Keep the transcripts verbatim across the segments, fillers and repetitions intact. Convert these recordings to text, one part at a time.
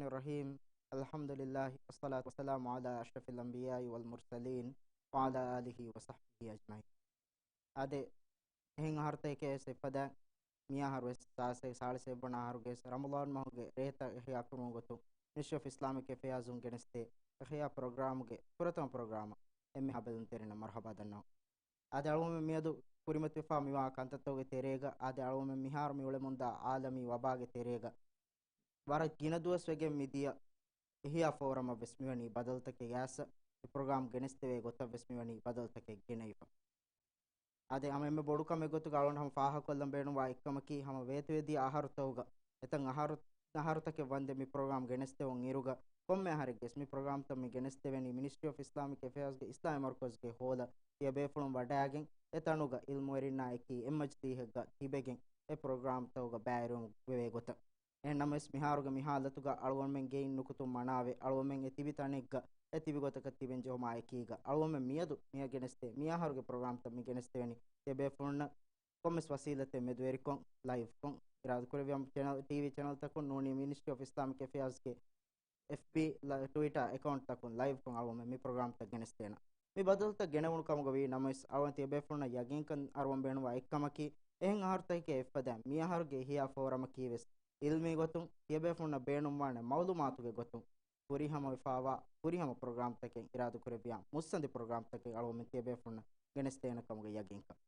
الرحيم. الحمد لله والصلاة والسلام على أشرف الأنبياء والمرسلين وعلى آله وصحبه أجمعين. އާދެ، އެހެން އަހަރުތަކެއް ވެސް އެއްފަދައިން، މިއަހަރު ވެސް ސާޅީސް ސާޅީސް އެއްވަނަ އަހަރުގެ ރަމަޟާން މަހުގެ ރޭތައް އިޙްޔާ ކުރުމުގެ ގޮތުން މިނިސްޓްރީ އޮފް އިސްލާމިކް އެފެއާޒުން ގެނެސްދޭ އިޙްޔާ ޕްރޮގްރާމުގެ ފުރަތަމަ ޕްރޮގްރާމަށް އެންމެހާ ބެލުންތެރިންނަށް މަރުޙަބާ ދަންނަވަން. އާދެ، އަޅުގަނޑުމެން މިއަދު ކުރިމަތިވެފާ މިވާ ކަންތައްތަކުގެ ތެރޭގަ، އާދެ، އަޅުގަނޑުމެން މިހާރު މި އުޅެމުންދާ އާލަމީ ވަބާގެ ތެރޭގަ ވަރަށް ގިނަ ދުވަސްވެގެން މި ދިޔަ އިޙްޔާ ފޯރަމަށް ވެސް މިވަނީ ބަދަލުތަކެއް އައިސް، މި ޕްރޮގްރާމް ގެނެސްދެވޭ ގޮތަށް ވެސް މިވަނީ ބަދަލުތަކެއް ގެނައިފަ. އާދެ، ހަމަ އެންމެ ބޮޑު ކަމެއް ގޮތުގަ އަޅުގަނޑު ހަމަ ފާހަގަކޮށްލަން ބޭނުންވާ އެއްކަމަކީ، ހަމަ ވޭތުވެދިޔަ އަހަރުތަކުގަ އެތައް އަހަރު، އަހަރުތަކެއް ވަންދެން މި ޕްރޮގްރާމް ގެނެސްދެވުން އިރުގަ، ކޮންމެ އަހަރެއްގެސް މި ޕްރޮގްރާމްތައް މި ގެނެސްދެވެނީ މިނިސްޓްރީ އޮފް އިސްލާމިކް އެފެއާޒްގެ އިސްލާމީ މަރުކަޒުގެ ހޯލަށް ތިޔަބޭފުޅުން ވަޑައިގެން، އެ ތަނުގަ ޢިލްމުވެރިންނާ އެކީ އެއްމަޖިލީހެއްގަ ތިބެގެން އެ ޕްރޮގްރާމްތަކުގަ ބައިވެރިވުމުގެ ގޮތަށް. އެހެންނަމަވެސް، މިހާރުގެ މި ހާލަތުގަ އަޅުގަނޑުމެން ގެއިން ނުކުތުން މަނާވެ، އަޅުގަނޑުމެން އެ ތިބި ތަނެއްގަ އެ ތިބި ގޮތަކަށް ތިބެން ޖެހުމާ އެކީގަ، އަޅުގަނޑުމެން މިއަދު މިއަށް ގެނެސްދޭ މި އަހަރުގެ ޕްރޮގްރާމްތައް މި ގެނެސްދެވެނީ ތިޔަބޭފުޅުންނަށް ކޮންމެސް ވަސީލަތެއް މެދުވެރިކޮށް، ލައިވްކޮށް، އިރާދަކުރެއްވިޔާ ޗެނަލް، ޓީވީ ޗެނަލްތަކުން ނޫނީ މިނިސްޓްރީ އޮފް އިސްލާމިކް އެފެއާޒްގެ އެފްބީ، ލަ-، ޓުވިޓާ އެކައުންޓްތަކުން ލައިވްކޮށް އަޅުގަނޑުމެން މި ޕްރޮގްރާމްތައް ގެނެސްދޭނަން. މި ބަދަލުތައް ގެނެވުނު ކަމުގަ ވީ ނަމަވެސް، އަޅުގަނޑު ތިޔަބޭފުޅުންނަށް ޔަގީންކަން އަރުވަން ބޭނުންވާ އެއްކަމަކީ، އެހެން އަހަރުތަކެކޭ އެއްފަދައިން މި އަހަރުގެ އިޙްޔާ ފޯރަމަކީ ވެސް ޢިލްމީ ގޮތުން ތިޔަބޭފުޅުންނަށް ބޭނުންވާނެ މަޢުލޫމާތުގެ ގޮތުން ފުރިހަމަވެފާވާ، ފުރިހަމަ ޕްރޮގްރާމްތަކެއް އިރާދަކުރެއްވިޔާ، މުއްސަނދި ޕްރޮގްރާމްތަކެއް އަޅުގަނޑުމެން ތިޔަބޭފުޅުންނަށް ގެނެސްދޭނެ ކަމުގެ ޔަގީންކަން.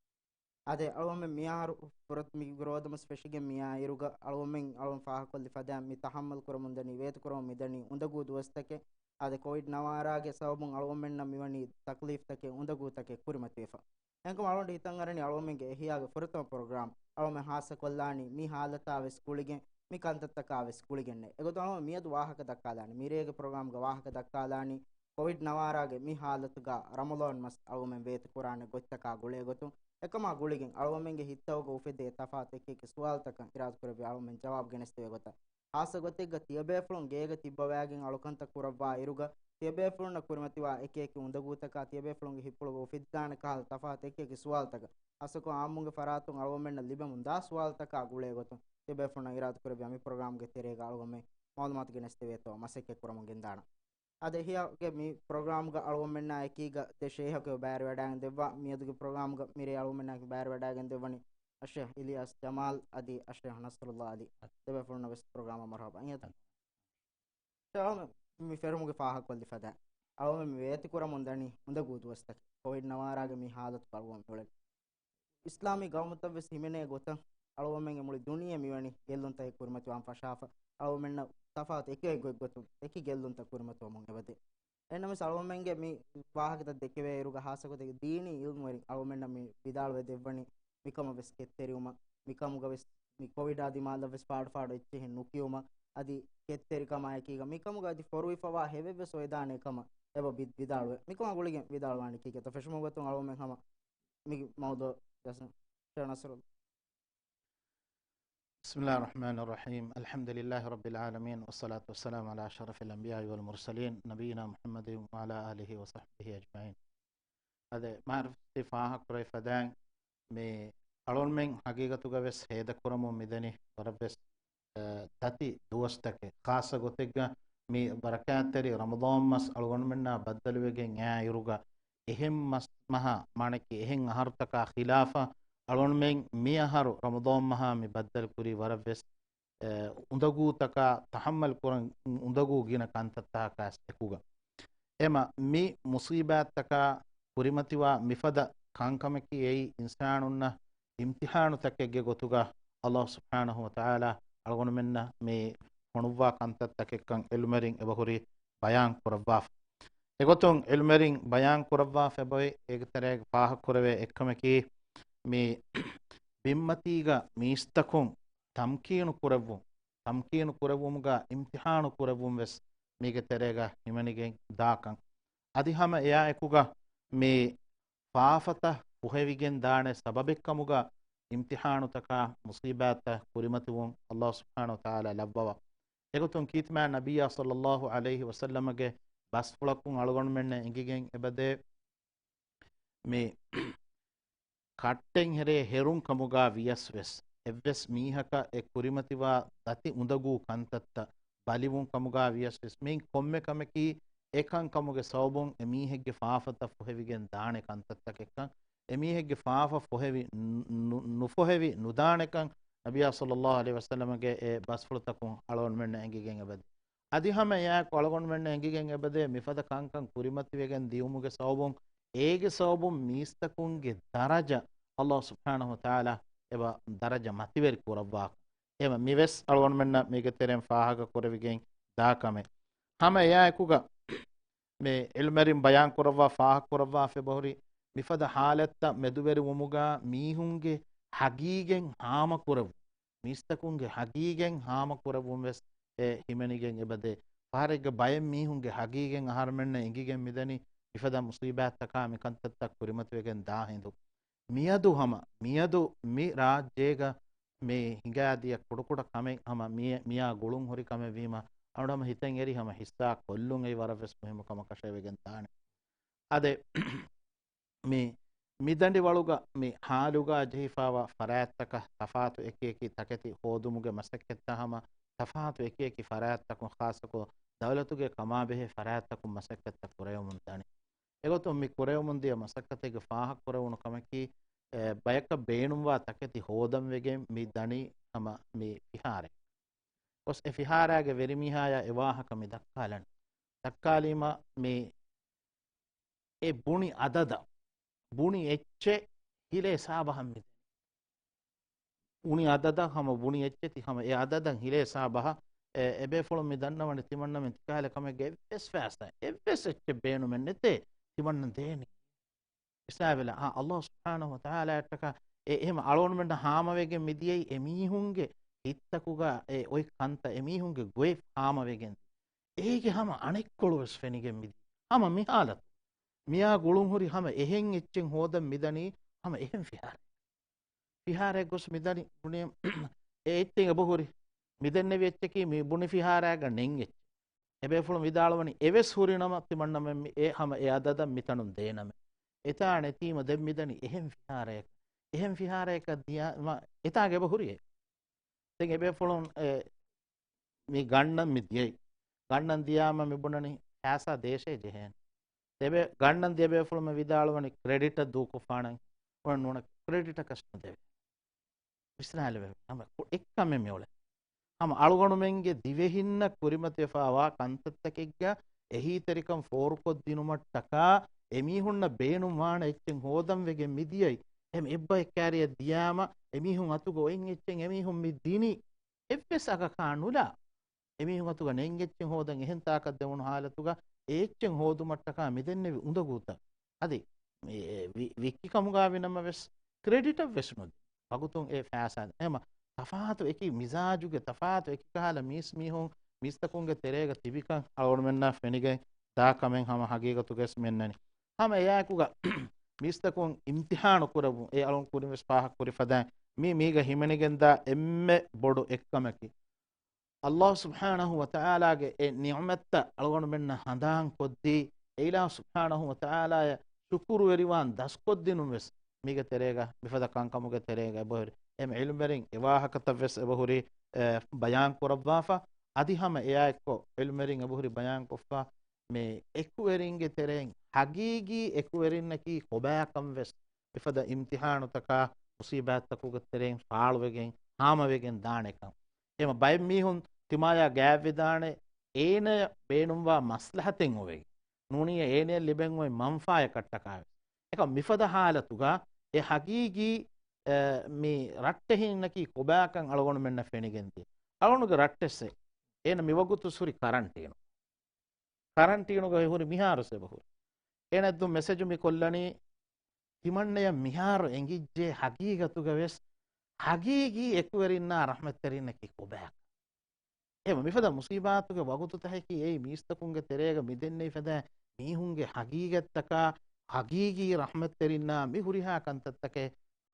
އާދެ، އަޅުގަނޑުމެން މިއަހަރު ފުރަތަމަ މި ރޯދަމަސް ފެށިގެން މިއާ އިރުގަ އަޅުގަނޑުމެން، އަޅުގަނޑު ފާހަގަކޮށްލި ފަދައިން މި ތަޙައްމަލް ކުރަމުންދަނީ، ވޭތުކުރަމުން މިދަނީ އުނދަގޫ ދުވަސްތަކެއް. އާދެ، ކޮވިޑް ނަވާރާގެ ސަބަބުން އަޅުގަނޑުމެންނަށް މިވަނީ ތަކްލީފްތަކެއް، އުނދަގޫތަކެއް ކުރިމަތިވެފަ. އެހެންކަމުން އަޅުގަނޑު ހިތަށް އަރަނީ އަޅުގަނޑުމެންގެ އިޙްޔާގެ ފުރަތަމަ ޕްރޮގްރާމް އަޅުގަނޑުމެން ހާއްސަކޮށްލާނީ މި ހާލަތާ ވެސް ގުޅިގެން، މި ކަންތައްތަކާ ވެސް ގުޅިގެންނޭ. އެގޮތުން އަޅުގަނޑު މިއަދު ވާހަކަ ދައްކާލާނީ، މިރޭގެ ޕްރޮގްރާމްގަ ވާހަކަ ދައްކާލާނީ، ކޮވިޑް ނަވާރާގެ މި ހާލަތުގަ ރަމަޟާން މަސް އަޅުގަނޑުމެން ވޭތުކުރާނެ ގޮތްތަކާ ގުޅޭ ގޮތުން، އެކަމާ ގުޅިގެން އަޅުގަނޑުމެންގެ ހިތްތަކުގަ އުފެދޭ ތަފާތު އެކި އެކި ސުވާލުތަކަށް އިރާދަކުރެއްވި އަޅުގަނޑުމެން ޖަވާބު ގެނެސްދެވޭ ގޮތަށް. ހާއްސަ ގޮތެއްގަ ތިޔަބޭފުޅުން ގޭގަ ތިއްބަވައިގެން އަޅުކަންތައް ކުރައްވާ އިރުގަ، ތިޔަބޭފުޅުންނަށް ކުރިމަތިވާ އެކި އެކި އުނދަގޫތަކާ، ތިޔަބޭފުޅުންގެ ހިތްޕުޅުގަ އުފެދިދާނެ ކަހަލަ ތަފާތު އެކި އެކި ސުވާލުތަކަށް، ހާއްސަކޮށް އާއްމުންގެ ފަރާތުން އަޅުގަނޑުމެންނަށް ލިބެމުންދާ ސުވާލުތަކާ ގުޅޭ ގޮތުން، ތިޔަބޭފުޅުންނަށް އިރާދަކުރެއްވިޔާ މި ޕްރޮގްރާމްގެ ތެރޭގަ އަޅުގަނޑުމެން މަޢުލޫމާތު ގެނެސްދެވޭތޯ މަސައްކަތް ކުރަމުން ގެންދާނަން. އާދެ، އިޙްޔާގެ މި ޕްރޮގްރާމްގަ އަޅުގަނޑުމެންނާ އެކީގަ ދެ ޝޭޚަކު ބައިވެރިވަޑައިގެން ދެއްވާ. މިއަދުގެ ޕްރޮގްރާމްގަ މިރޭ އަޅުގަނޑުމެންނާ ބައިވެރިވަޑައިގެން ދެއްވަނީ އައްޝޭޚް އިލްޔާސް ޖަމާލް އަދި އައްޝޭޚް ނަޞްރުﷲ ޢަލީ. ދެބޭފުޅުންނަށް ވެސް ޕްރޮގްރާމަށް މަރުޙަބާ. އިނގޭތަ؟ އަޅުގަނޑު މި ފެށުމުގެ ފާހަގަކޮށްލި ފަދައިން، އަޅުގަނޑު މި ވޭތުކުރަމުން ދަނީ އުނދަގޫ ދުވަސްތަކެއް، ކޮވިޑް ނަވާރާގެ މި ހާލަތު އަޅުގަނޑު މިއުޅެނީ. އިސްލާމީ ގައުމުތައް ވެސް ހިމެނޭ ގޮތަށް އަޅުގަނޑުމެންގެ މުޅި ދުނިޔެ މިވަނީ ގެއްލުންތަކެއް ކުރިމަތިވާން ފަށާފަ. އަޅުގަނޑުމެންނަށް ތަފާތު އެކި އެއް ގޮތްގޮތުން އެކި ގެއްލުންތައް ކުރިމަތިވަމުން އެބަދޭ. އެހެންނަމަވެސް އަޅުގަނޑުމެންގެ މި ވާހަކަތައް ދެކެވޭ އިރުގަ ހާއްސަގޮތެއް ދީނީ ޢިލްމުވެރިން އަޅުގަނޑުމެންނަށް މި ވިދާޅުވެ ދެއްވަނީ، މިކަމަށް ވެސް ކެތްތެރިވުމަށް، މިކަމުގަ ވެސް މި ކޮވިޑާ ދިމާލަށް ވެސް ފާޑުފާޑު އެއްޗެހި ނުކިޔުމަށް، އަދި ކެތްތެރިކަމާއެކީގަ މިކަމުގަ އަދި ފޮރުވިފަވާ ހެވެއްވެސް އޮވެދާނެ ކަމަށް އެބަ ވި-، ވިދާޅުވެ. މިކަމާ ގުޅިގެން ވިދާޅުވާނީ ކީކޭތަ؟ ފެށުމުގެ ގޮތުން އަޅުގަނޑުމެން ހަމަ މި މައުޟޫޢު ނަޞްރު. بسم الله الرحمن الرحيم. الحمد لله رب العالمين، والصلاة والسلام على أشرف الأنبياء والمرسلين، نبينا محمد وعلى آله وصحبه أجمعين. އަދި މާރިފްތި ފާހަގަކުރެވި ފަދައިން، މި އަޅުގަނޑުމެން ހަގީގަތުގަ ވެސް ހޭދަކުރަމުން މިދަނީ ވަރަށް ވެސް، އަ، ދަތި ދުވަސްތަކެއް. ޚާއްޞަ ގޮތެއްގަ މި ބަރަކާތްތެރި ރަމަޟާން މަސް އަޅުގަނޑުމެންނާ ބައްދަލުވެގެން އައި އިރުގަ، އެހެން މަސް މަހާ، މާނައަކީ އެހެން އަހަރުތަކާ ޚިލާފަށް، އަޅުގަނޑުމެން މި އަހަރު ރަމަޟާން މަހާ މި ބައްދަލުކުރީ ވަރަށް ވެސް، އެ، އުނދަގޫތަކާ ތަޙައްމަލް ކުރަން، އުނދަގޫ ގިނަ ކަންތައްތަކާ އެކުގަ. އެމަ މި މުޞީބާތްތަކާ ކުރިމަތިވާ މިފަދަ ކަންކަމަކީ އެއީ އިންސާނުންނަށް އިމްތިޙާނުތަކެއްގެ ގޮތުގަ ﷲ ސުބްޙާނަހޫ ވަތަޢާލާ އަޅުގަނޑުމެންނަށް މި ފޮނުއްވާ ކަންތައްތަކެއްކަން ޢިލްމުވެރިން އެބަހުރި ބަޔާން ކުރައްވާފަ. އެގޮތުން ޢިލްމުވެރިން ބަޔާން ކުރައްވާފަ އެބައޮތް. އޭގެ ތެރޭގަ ފާހަގަކުރެވޭ އެއްކަމަކީ، މި ބިންމަތީގަ މީސްތަކުން ތަމްކީނު ކުރެއްވުން، ތަމްކީނު ކުރެއްވުމުގަ އިމްތިޙާނު ކުރެއްވުން ވެސް މީގެ ތެރޭގަ ހިމެނިގެން ދާކަން. އަދި ހަމަ އެއާ އެކުގަ މި ފާފަތައް ފުހެވިގެން ދާނެ ސަބަބެއްކަމުގަ އިމްތިޙާނުތަކާ މުޞީބާތްތައް ކުރިމަތިވުން ﷲ ސުބްޙާނަހޫ ވަތަޢާލާ ލައްވަވާ. އެގޮތުން ކީރިތި މާތް ނަބިއްޔާ ޞައްލައްލާހު ޢަލައިހި ވަސައްލަމަގެ ބަސްފުޅަކުން އަޅުގަނޑުމެންނަށް އެނގިގެން އެބަދޭ، މި ކައްޓެއްހެރޭ ހެރުން ކަމުގަ ވިޔަސް ވެސް، އެއްވެސް މީހަކަށް އެ ކުރިމަތިވާ ދަތި އުނދަގޫ ކަންތައްތައް ބަލިވުން ކަމުގަ ވިޔަސް ވެސް މިއިން ކޮންމެ ކަމަކީ އެކަން ކަމުގެ ސަބަބުން އެމީހެއްގެ ފާފަތައް ފޮހެވިގެން ދާނެ ކަންތައްތަކެއްކަން، އެމީހެއްގެ ފާފަ ފޮހެވި ނު-، ނު-، ނުފޮހެވި ނުދާނެކަން ނަބިއްޔާ ޞައްލައްލާހު ޢަލައިހި ވަސައްލަމަގެ އެ ބަސްފުޅުތަކުން އަޅުގަނޑުމެންނަށް އެނގިގެން އެބަދޭ. އަދި ހަމަ އެއާއެކު އަޅުގަނޑުމެންނަށް އެނގިގެން އެބަދޭ މިފަދަ ކަންކަން ކުރިމަތިވެގެން ދިޔުމުގެ ސަބަބުން، އޭގެ ސަބަބުން މީސްތަކުންގެ ދަރަޖަ އައްލާހު ސުބްޙާނަހު ވަތަޢާލާ އެބަ ދަރަޖަ މަތިވެރި ކުރައްވާ. އެމަ މިވެސް އަޅުގަނޑުމެންނަށް މީގެ ތެރެއިން ފާހަގަ ކުރެވިގެން ދާ ކަމެއް. ހަމަ އެއާއެކުގަ މި ޢިލްމުވެރިން ބަޔާން ކުރައްވާ ފާހަގަ ކުރައްވާފަ އެބަހުރި، މިފަދަ ޙާލަތްތައް މެދުވެރިވުމުގަ މީހުންގެ ހަގީގަތް ހާމަކުރެވުން، މީސްތަކުންގެ ހަގީގަތް ހާމަކުރެވުން ވެސް އެ ހިމެނިގެން އެބަދޭ. ފަހަރެއްގަ ބައެއް މީހުންގެ ހަގީގަތް އަހަރުމެންނަށް އެނގިގެން މިދަނީ މިފަދަ މުޞީބާތްތަކާ މިކަންތައްތައް ކުރިމަތިވެގެން ދާ ހިނދު. މިއަދު ހަމަ، މިއަދު މި ރާއްޖޭގަ މި ހިނގާދިޔަ ކުޑަކުޑަ ކަމެއް ހަމަ މި-، މިއާ ގުޅުން ހުރި ކަމެއް ވީމަ، އަޅުގަނޑު ހަމަ ހިތަށް އެރި ހަމަ ހިއްސާ ކޮށްލުން އެއީ ވަރަށް ވެސް މުހިއްމު ކަމަކަށޭ ވެގެން ދާނެ. އަދެ، މި، މި ދަނޑިވަޅުގަ މި ހާލުގަ ޖެހިފައިވާ ފަރާތްތަކަށް ތަފާތު އެކިއެކި ތަކެތި ހޯދުމުގެ މަސައްކަތްތައް ހަމަ ތަފާތު އެކިއެކި ފަރާތްތަކުން ޚާއްޞަކޮށް ދައުލަތުގެ ކަމާބެހޭ ފަރާތްތަކުން މަސައްކަތްތައް ކުރެވެމުން ދަނީ. އެގޮތުން މި ކުރެވެމުން ދިޔަ މަސައްކަތެއްގެ ފާހަގަ ކުރެވުނު ކަމަކީ، އެ، ބަޔަކަށް ބޭނުންވާ ތަކެތި ހޯދަން ވެގެން މި ދަނީ ހަމަ މި ފިހާރައެއް. ގޮސް އެ ފިހާރައިގެ ވެރިމީހާޔާ އެ ވާހަކަ މި ދައްކާލަނީ. ދައްކާލީމަ މި އެ ބުނި އަދަދަށް، ބުނި އެއްޗެއް ހިލޭ ސާބަހަށް މި ދެނީ. ބުނި އަދަދަށް ހަމަ ބުނި އެއްޗެތި ހަމަ އެ އަދަދަށް ހިލޭ ސާބަހަށް އެ، އެބޭފުޅުން މި ދަންނަވަނީ ތިމަންނަމެން ތިކަހަލަ ކަމެއްގެ އެއްވެސް ފައިސާ، އެއްވެސް އެއްޗެއް ބޭނުމެއް ނެތޭ ތިމަންނަ ދޭނީ. އިސާބެލަ، އާ، އައްލާހު ސުބްޙާނަހު ވަތަޢާލާއަށްޓަކާ އެ އެހެމަ އަޅުގަނޑުމެންނަށް ހާމަވެގެން މިދިޔައީ އެމީހުންގެ ހިތްތަކުގަ އެ އޮތް ކަންތައް، އެމީހުންގެ ގޮތް ހާމަވެގެން. އޭގެ ހަމަ އަނެއްކޮޅު ވެސް ފެނިގެން މިދިޔަ. ހަމަ މި ހާލަތު. މިއާ ގުޅުން ހުރި ހަމަ އެހެން އެއްޗެއް ހޯދަން މިދަނީ ހަމަ އެހެން ފިހާރަ. ފިހާރައެއް ގޮސް މިދަނީ ބުނި އެ އެއްޗެއް އެބަހުރި. މިދެންނެވި އެއްޗަކީ މި ބުނި ފިހާރައިގަ ނެތް އެއްޗެއް. އެބޭފުޅުން ވިދާޅުވަނީ އެވެސް ހުރިނަމަ ތިމަންނަމެން މި އެ ހަމަ އެ އަދަދަށް މިތަނުން ދޭނަމޭ. އެތާ ނެތީމަ ދެން މިދަނީ އެހެން ފިހާރައެއް. އެހެން ފިހާރައަކަށް ދިޔާމަ އެތާގަ އެބަ ހުރިއޭ. ދެން އެބޭފުޅުން އެ މި ގަންނަން މި ދިޔައީ. ގަންނަން ދިޔާމަ މި ބުނަނީ ފައިސާ ދޭށޭ ޖެހޭނެ. ދެބޭ ގަންނަން ދިޔަ ބޭފުޅުން މި ވިދާޅުވަނީ ކްރެޑިޓަށް ދޫކޮށްފާނަން ނޫނަ ކްރެޑިޓަކަށް ނުދެވޭ. ވިސްނާލެވޭ. ހަމަ ކު-، އެއްކަމެއް މިއުޅެ. ހަމަ އަޅުގަނޑުމެންގެ ދިވެހިންނަށް ކުރިމަތިވެފައިވާ ކަންތައްތަކެއްގަ އެހީތެރިކަން ފޯރުކޮށްދިނުމަށްޓަކާ އެމީހުންނަށް ބޭނުންވާނެ އެއްޗެއް ހޯދަން ވެގެން މިދިޔައީ. އެހެން އެއްބައެއް ކާރިއަށް ދިޔާމަ އެމީހުން އަތުގަ އޮތް އެއްޗެއް އެމީހުން މި ދިނީ. އެއްވެސް އަގަކާ ނުލާ. އެމީހުން އަތުގަ ނެތް އެއްޗެއް ހޯދަން އެހެން ތާކަށް ދެވުނު ހާލަތުގަ އެ އެއްޗެއް ހޯދުމަށްޓަކާ މިދެންނެވި އުނދަގޫތައް. އަދި މި-، ވި-، ވިއްކި ކަމުގަ ވި ނަމަވެސް ކްރެޑިޓަށް ވެސް ނުދީ. ވަގުތުން އެ ފައިސާ އެހެމަ ތަފާތު އެކި މިޒާޖުގެ ތަފާތު އެކި ކަހަލަ މީސް މީހުން މީސްތަކުންގެ ތެރޭގަ ތިބިކަން އަޅުގަނޑުމެންނަށް ފެނިގެން ދާ ކަމެއް ހަމަ ހަގީގަތުގަވެސް މެންނަނީ. ހަމަ އެއާއެކުގަ މީސްތަކުން އިމްތިޙާނު ކުރެވުން އެ އަޅުން ކުރިން ވެސް ފާހަގަ ކުރި ފަދައިން މީ މީގަ ހިމެނިގެންދާ އެންމެ ބޮޑު އެއްކަމަކީ، އައްލާހު ސުބްޙާނަހު ވަތަޢާލާގެ އެ ނިޢުމަތްތައް އަޅުގަނޑުމެންނަށް ހަނދާން ކޮށްދީ، އެ އިލާހު ސުބްޙާނަހު ވަތަޢާލާޔަށް ޝުކުރުވެރިވާން ދަސްކޮށްދިނުން ވެސް މީގެ ތެރޭގަ، މިފަދަ ކަންކަމުގެ ތެރޭގަ އެބަހުރި. އެމް ޢިލްމުވެރިން އެ ވާހަކަތައް ވެސް އެބަހުރި، އެ، ބަޔާން ކުރައްވާފަ. އަދި ހަމަ އެއާއެއްކޮށް ޢިލްމުވެރިން އެބަހުރި ބަޔާން ކޮށްފަ، މި އެކުވެރިންގެ ތެރެއިން ހަގީގީ އެކުވެރިންނަކީ ކޮބާކަން ވެސް މިފަދަ އިމްތިޙާނުތަކާ މުޞީބާތްތަކުގެ ތެރެއިން ފާޅުވެގެން ހާމަވެގެން ދާނެކަން. އެމަ ބައެއް މީހުން ތިމާޔާ ގާތްވެދާނެ އޭނަޔަށް ބޭނުންވާ މަސްލަހަތެއް އޮވެގެން. ނޫނީ އޭނަޔަށް ލިބެން އޮތް މަންފާޔަކަށްޓަކާވެސް. އެކަމް މިފަދަ ހާލަތުގަ އެ ހަގީގީ، އެ، މި ރައްޓެހިންނަކީ ކޮބާކަން އަޅުގަނޑުމެންނަށް ފެނިގެންދިޔަ. އަޅުގަނޑުގެ ރައްޓެއްސެއް. އޭނަ މިވަގުތު ހުރި ކަރަންޓީނު. ކަރަންޓީނުގަ ހުރި މިހާރުސް އެބަހުރި. އޭނަ ދު މެސެޖު މި ކޮށްލަނީ، ތިމަންނަޔަށް މިހާރު އެނގިއްޖެ ހަގީގަތުގަވެސް، ހަގީގީ އެކުވެރިންނާ ރަޙްމަތްތެރިންނަކީ ކޮބާކަން. އެ މިފަދަ މުޞީބާތުގެ ވަގުތުތަކަކީ އެއީ މީސްތަކުންގެ ތެރޭގަ މިދެންނެވި ފަދަ މީހުންގެ ހަގީގަތްތަކާ، ހަގީގީ ރަޙްމަތްތެރިންނާ މި ހުރިހާ ކަންތައްތަކެއް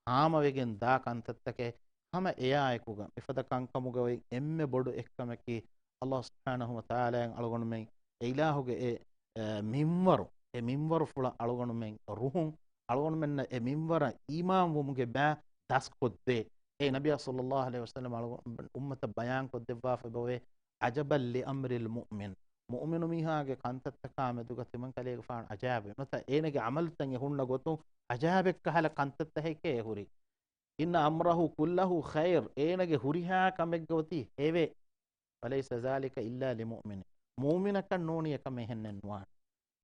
ހާމަވެގެން ދާ ކަންތައްތަކެއް. ހަމަ އެއާއެކުގަ މިފަދަ ކަންކަމުގަ އޮތް އެންމެ ބޮޑު އެއްކަމަކީ، އައްލާހު ސުބްޙާނަހު ވަތަޢާލާއަށް އަޅުގަނޑުމެން އެ އިލާހުގެ އެ، އެ، މިންވަރު، އެ މިންވަރުފުޅަށް އަޅުގަނޑުމެން ރުހުން، އަޅުގަނޑުމެންނަށް އެ މިންވަރަށް އީމާންވުމުގެ ބައި ދަސްކޮށްދޭ. އެ ނަބިއްޔާ ޞައްލައްލާހު ޢަލައިހި ވަސައްލަމަ އަޅުގަނޑު އުއްމަތަށް ބަޔާންކޮށްދެއްވާފަ އެބަވޭ، عجبا لأمر المؤمن. މުއުމިނު މީހާގެ ކަންތައްތަކާ މެދުގަ ތިމަން ކަލޭގެފާނު އަޖައިބު. ނުތަ އޭނަގެ ޢަމަލުތައް އެ ހުންނަ ގޮތުން އަޖައިބެއްކަހަލަ ކަންތައްތަކެކޭ އެ ހުރީ. إن أمره كله خير. އޭނަގެ ހުރިހާ ކަމެއްގަ އޮތީ ހެވޭ. وليس ذلك إلا لمؤمن. މުއުމިނަކަށް ނޫނީ އެކަމެއް އެހެންނެއް ނުވާނެ.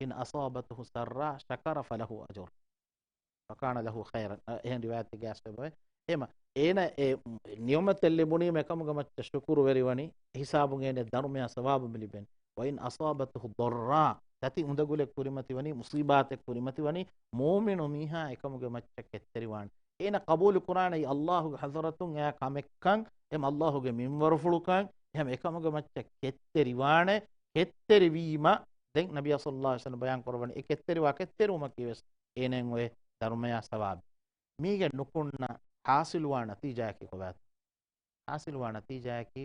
إن أصابته سراء شكر فله أجر وكان له خيرا. އަ، އެހެން ރިވާޔަތެއްގައި އަސްލު އެބަވޭ. އެހެމަ، އޭނަ އެ ނިޢުމަތެއް ލިބުނީމަ އެކަމުގެ މައްޗަށް ޝުކުރުވެރިވަނީ، ހިސާބުން އޭނަ ދަރުމަޔާ ސަވާބު މި ލިބެނީ. وإن أصابته ضراء، ތަތި އުނދަގުލެއް ކުރިމަތިވަނީ، މުޞީބާތެއް ކުރިމަތިވަނީ، މުއުމިނު މީހާ އެކަމުގެ މައްޗަށް ކެތްތެރިވާނެ. އޭނަ ޤަބޫލު ކުރާނެ އައްލާހުގެ ޙަޟްރަތުން އެއާ ކަމެއްކަން، އެހެމަ އައްލާހުގެ މިންވަރުފުޅުކަން، އެހެމަ އެކަމުގެ މައްޗަށް ކެތްތެރިވާނެ. ކެތްތެރިވީމަ، ދެން ނަބިއްޔާ ޞައްލައްލާހު ޢަލައިހި ވަސައްލަމަ ބަޔާން ކުރައްވަނީ، އެ ކެތްތެރިވާ ކެތްތެރިވުމަކީ ވެސް އޭނައަށް އޮތް ދަރުމަޔާ ސަވާބެއް. މީގެ ނުކުންނަ ޙާޞިލުވާ ނަތީޖާއަކީ ކޮބާތޯ؟ ޙާޞިލުވާ ނަތީޖާއަކީ،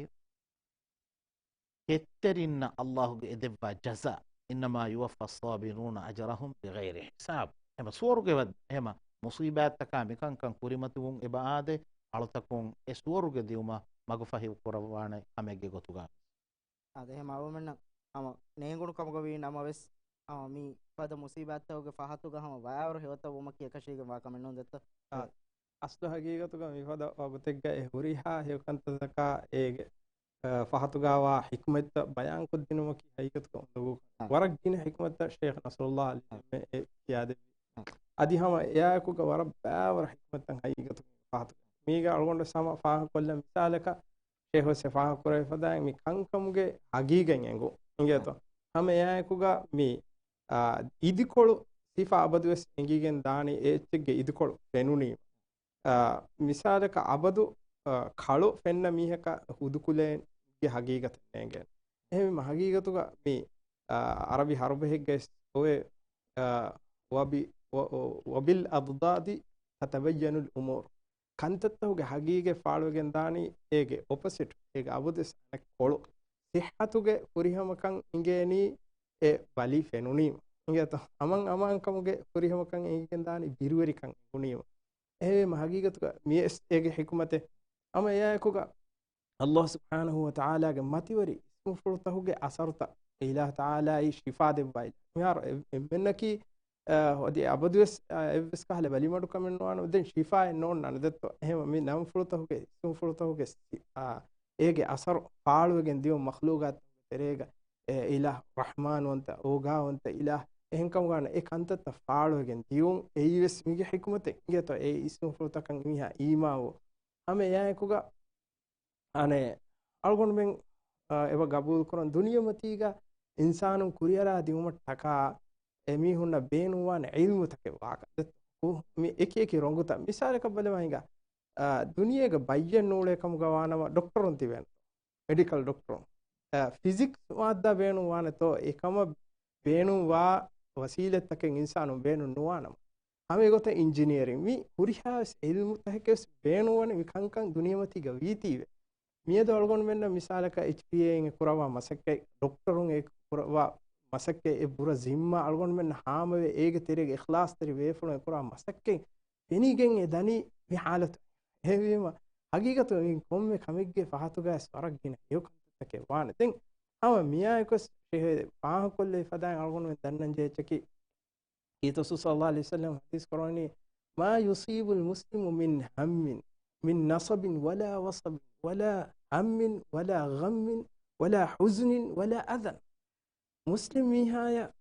ކެތްތެރިންނަށް އައްލާހުގެ އެދެއްވާ ޖަޒާ، إنما يوفى الصابرون أجرهم بغير حساب. އެހެމަ ސުވަރުގެ ވަ-، އެހެމަ މުޞީބާތްތަކާ މިކަންކަން ކުރިމަތިވުން އެބަ އާދޭ، އަޅުތަކުން އެ ސުވަރުގެ ދިއުމަށް މަގުފަހި ކުރައްވާނެ ކަމެއްގެ ގޮތުގަ. އާދެ، އެހެމަ އަޅުމެންނަށް ހަމަ ނޭނގުނު ކަމުގަ ވީ ނަމަވެސް، ހަމަ މި ފަދަ މުޞީބާތްތަކުގެ ފަހަތުގަ ހަމަ ބައިވަރު ހެޔޮތައް ވުމަކީ އެކަށީގެންވާ ކަމެއް ނޫން ދެއްތޯ؟ އާ، އަސްލު ހަގީގަތުގަ މިފަދަ ވަގުތެއްގަ އެ ހުރިހާ ހެޔޮކަންތައްތަކާ އޭގެ، އަ، ފަހަތުގަވާ ޙިކުމަތްތައް ބަޔާންކޮށްދިނުމަކީ ހަގީގަތުގަ އުނދަގޫ. އާ. ވަރަށް ގިނަ ޙިކުމަތްތައް ޝޭޚް ނަޞްރުﷲ އާ. އަލީ އެ ކިޔާދެއްވި. އާ. އަދި ހަމަ އެއާއެކުގަ ވަރަށް ބައިވަރު ޙިކުމަތްތައް ހަގީގަތުގަ ފަހަތު. މީގަ އަޅުގަނޑު ހަމަ ފާހަގަކޮށްލަން މިސާލަކަށް، ޝޭޚް ވެސް ފާހަގަކުރެވިފަދައިން މި ކަންކަމުގެ ހަގީގަތް އެނގު އިނގޭތޯ؟ ހަމަ އެއާއެކުގަ މި، އާ، އިދިކޮޅު ސިފަ އަބަދުވެސް އެނގިގެން ދާނީ އެ އެއްޗެއްގެ އިދިކޮޅު ފެނުނީމަ. އާ، މިސާލަކަށް އަބަދު، އާ، ކަޅު ފެންނަ މީހަކަށް ހުދުކުލައިގެ ހަގީގަތެއް ނޭނގޭނެ. އެހެންވީމަ ހަގީގަތުގަ މި، އާ، އަރަބި ހަރުބަހެއްގައި އޮވޭ، އާ، وب-، و-، و-، وبالأضداد تتبين الأمور. ކަންތައްތަކުގެ ހަގީގަތް ފާޅުވެގެން ދާނީ އޭގެ އޮޕޮސިޓް، އޭގެ އަބަދުވެސް އަނެއްކޮޅު. ޞިއްޙަތުގެ ފުރިހަމަކަން އިނގޭނީ އެ ބަލި ފެނުނީމަ. އިނގޭތޯ؟ އަމަން އަމާންކަމުގެ ފުރިހަމަކަން އެނގިގެން ދާނީ ބިރުވެރިކަން އެނގުނީމަ. އެހެންވީމަ ހަގީގަތުގަ މިވެސް އޭގެ ޙިކުމަތެއް. ހަމަ އެއާއެކުގަ އައްލާހު ސުބްޙާނަހޫ ވަތަޢާލާގެ މަތިވެރި އިސްމުފުޅުތަކުގެ އަސަރުތައް އިލާހު ތަޢާލާއީ ޝިފާ ދެއްވާ އިލާހު. މިހާރު އެ-، އެންމެންނަކީ، އަ، އަދި އަބަދުވެސް، އަ، އެއްވެސް ކަހަލަ ބަލިމަޑުކަމެއް ނުވާނެ. ދެން ޝިފާއެއް ނޯންނާނެ ދެއްތޯ؟ އެހެންވީމަ މި ނަންފުޅުތަކުގެ، އިސްމުފުޅުތަކުގެ ސި-، އާ، އޭގެ އަސަރު ފާޅުވެގެން ދިޔުން މަޚްލޫގާތު ތެރޭގަ އެ އިލާހު ރަޙްމާންވަންތަ، އޯގާވަންތަ އިލާހު. އެހެންކަމުގަ އަންނަ އެ ކަންތައްތައް ފާޅުވެގެން ދިޔުން އެއީވެސް މީގެ ޙިކުމަތެއް. އިނގޭތޯ އެ އިސްމުފުޅުތަކަށް މީހާ އީމާންވުން. ހަމަ އެއާއެކުގަ އަނެއް އަޅުގަނޑުމެން، އަ، އެބަ ގަބޫލުކުރަން ދުނިޔެމަތީގަ އިންސާނުން ކުރިއަރާ ދިއުމަށްޓަކާ އެމީހުންނަށް ބޭނުންވާނެ ޢިލްމުތަކެއް ވާކަން. ދެއްތޯ؟ މި އެކި އެކި ރޮނގުތައް މިސާލަކަށް ބަލަމާ ހިނގާ، އަ، ދުނިޔޭގަ ބައްޔެއް ނޫޅޭ ކަމުގަ ވާނަމަ ޑޮކްޓަރުން ތިބޭނެ. މެޑިކަލް ޑޮކްޓަރުން. އަ، ފިޒިކްސް މާއްދާ ބޭނުން ވާނެތޯ އެކަމަށް ބޭނުންވާ ވަސީލަތްތަކެއް އިންސާނުން ބޭނުން ނުވާނަމަ. ހަމަ އެގޮތަށް އިންޖިނިއަރިން މި ހުރިހާ ވެސް ޢިލްމުތަކެކޭ ވެސް ބޭނުންވަނީ މި ކަންކަން ދުނިޔެމަތީގަ ވީތީވެ. މިއަދު އަޅުގަނޑުމެންނަށް މިސާލަކަށް އެޗްޕީއޭއިން އެ ކުރައްވާ މަސައްކަތް، ޑޮކްޓަރުން އެ ކުރައްވާ މަސައްކަތް، އެ ބުރަ ޒިންމާ އަޅުގަނޑުމެންނަށް ހާމަވެ، އޭގެ ތެރޭގަ އިޚްލާޞްތެރި ބޭފުޅުން އެ ކުރާ މަސައްކަތް ފެނިގެން އެ ދަނީ މި ޙާލަތު. އެހެންވީމަ، ހަގީގަތު މި ކޮންމެ ކަމެއްގެ ފަހަތުގައި ވަރަށް ގިނަ ހެޔޮ ކަންތައްތަކެއް ވާނެ. ދެން ހަމަ މިއާއެކުވެސް ފާހަގަކޮށްލެވި ފަދައިން އަޅުގަނޑުމެން ދަންނަންޖެހޭ އެއްޗަކީ، ކީރިތި ރަސޫލު ޞައްލައްލާހު ޢަލައިހި ވަސައްލަމަ ޙަދީޘް ކުރައްވަނީ، ما يصيب المسلم من هم، من نصب، ولا وصب، ولا هم، ولا غم، ولا حزن، ولا أذى. މުސްލިމް މީހާޔަށް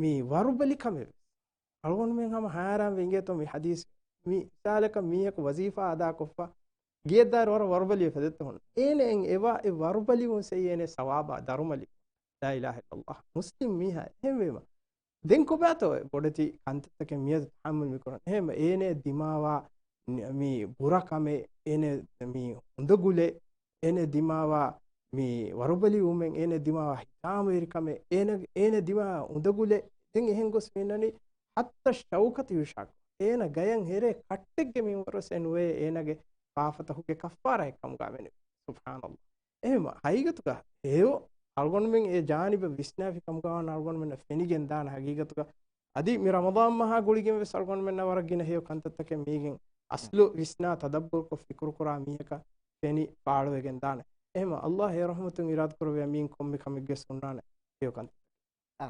މި ވަރުބަލި ކަމެއް ވެސް. އަޅުގަނޑުމެން ހަމަ ހައިރާންވެ އިނގޭތޯ މި ޙަދީޘް. މި މިސާލަކަށް މީހަކު ވަޒީފާ އަދާކޮށްފަ ގެޔަށްދާއިރު ވަރަށް ވަރުބަލިވެފަ ދެއްތޯ ހުން. އޭނަ އެ ވަރުބަލިވުން ސެއްޔޭ އޭނަ ސަވާބާ ދަރުމަ ލިބުން. ލާ އިލާހަ އިއްލައްލާހު. މުސްލިމް މީހާ އެހެންވީމަ. ދެން ކޮބާތޯ ބޮޑެތި ކަންތައްތަކެއް މިއަދު ތަޙައްމަލް މިކުރަން. އެހެން އޭނަ ދިމާވާ މި ބުރަކަމެއް، އޭނަ މި އުނދަގުލެއް، އޭނަ ދިމާވާ މި ވަރުބަލިވުމެއް، އޭނަ ދިމާވާ ހިތާމަވެރިކަމެއް، އޭނަ، އޭނަ ދިމާވާ އުނދަގުލެއް، ދެން އެހެން ގޮސް މިނަނީ ހައްތަ ޝައުކަތު ޔުޝާކު. އޭނަ ގަޔަށް ހެރޭ ކައްޓެއްގެ މިންވަރުވެސް އެ ނުވޭ އޭނަގެ ފާފަތަކުގެ ކައްފާރާއެއް ކަމުގަ މެނެވި. ސުބްޙާނައްލާހް. އެހެން ހަގީގަތުގަ ހެޔޮ އަޅުގަނޑުމެން އެ ޖާނިބަށް ވިސްނާފި ކަމުގަ ވާން އަޅުގަނޑުމެންނަށް ފެނިގެން ދާނެ ހަގީގަތުގަ. އަދި މި ރަމަޟާން މަހާ ގުޅިގެން ވެސް އަޅުގަނޑުމެންނަށް ވަރަށް ގިނަ ހެޔޮ ކަންތައްތަކެއް މީގެން އަސްލު ވިސްނާ ތަދައްބުރުކޮށް ފިކުރުކުރާ މީހަކަށް ފެނި ފާޅުވެގެން ދާނެ. އެހެމަ އައްލާހް އެ ރަޙްމަތުން އިރާދަކުރެއްވިޔާ މީން ކޮންމެ ކަމެއްގެސް ހުންނާނެ ހެޔޮކަންތައްތަކެއް. އާ.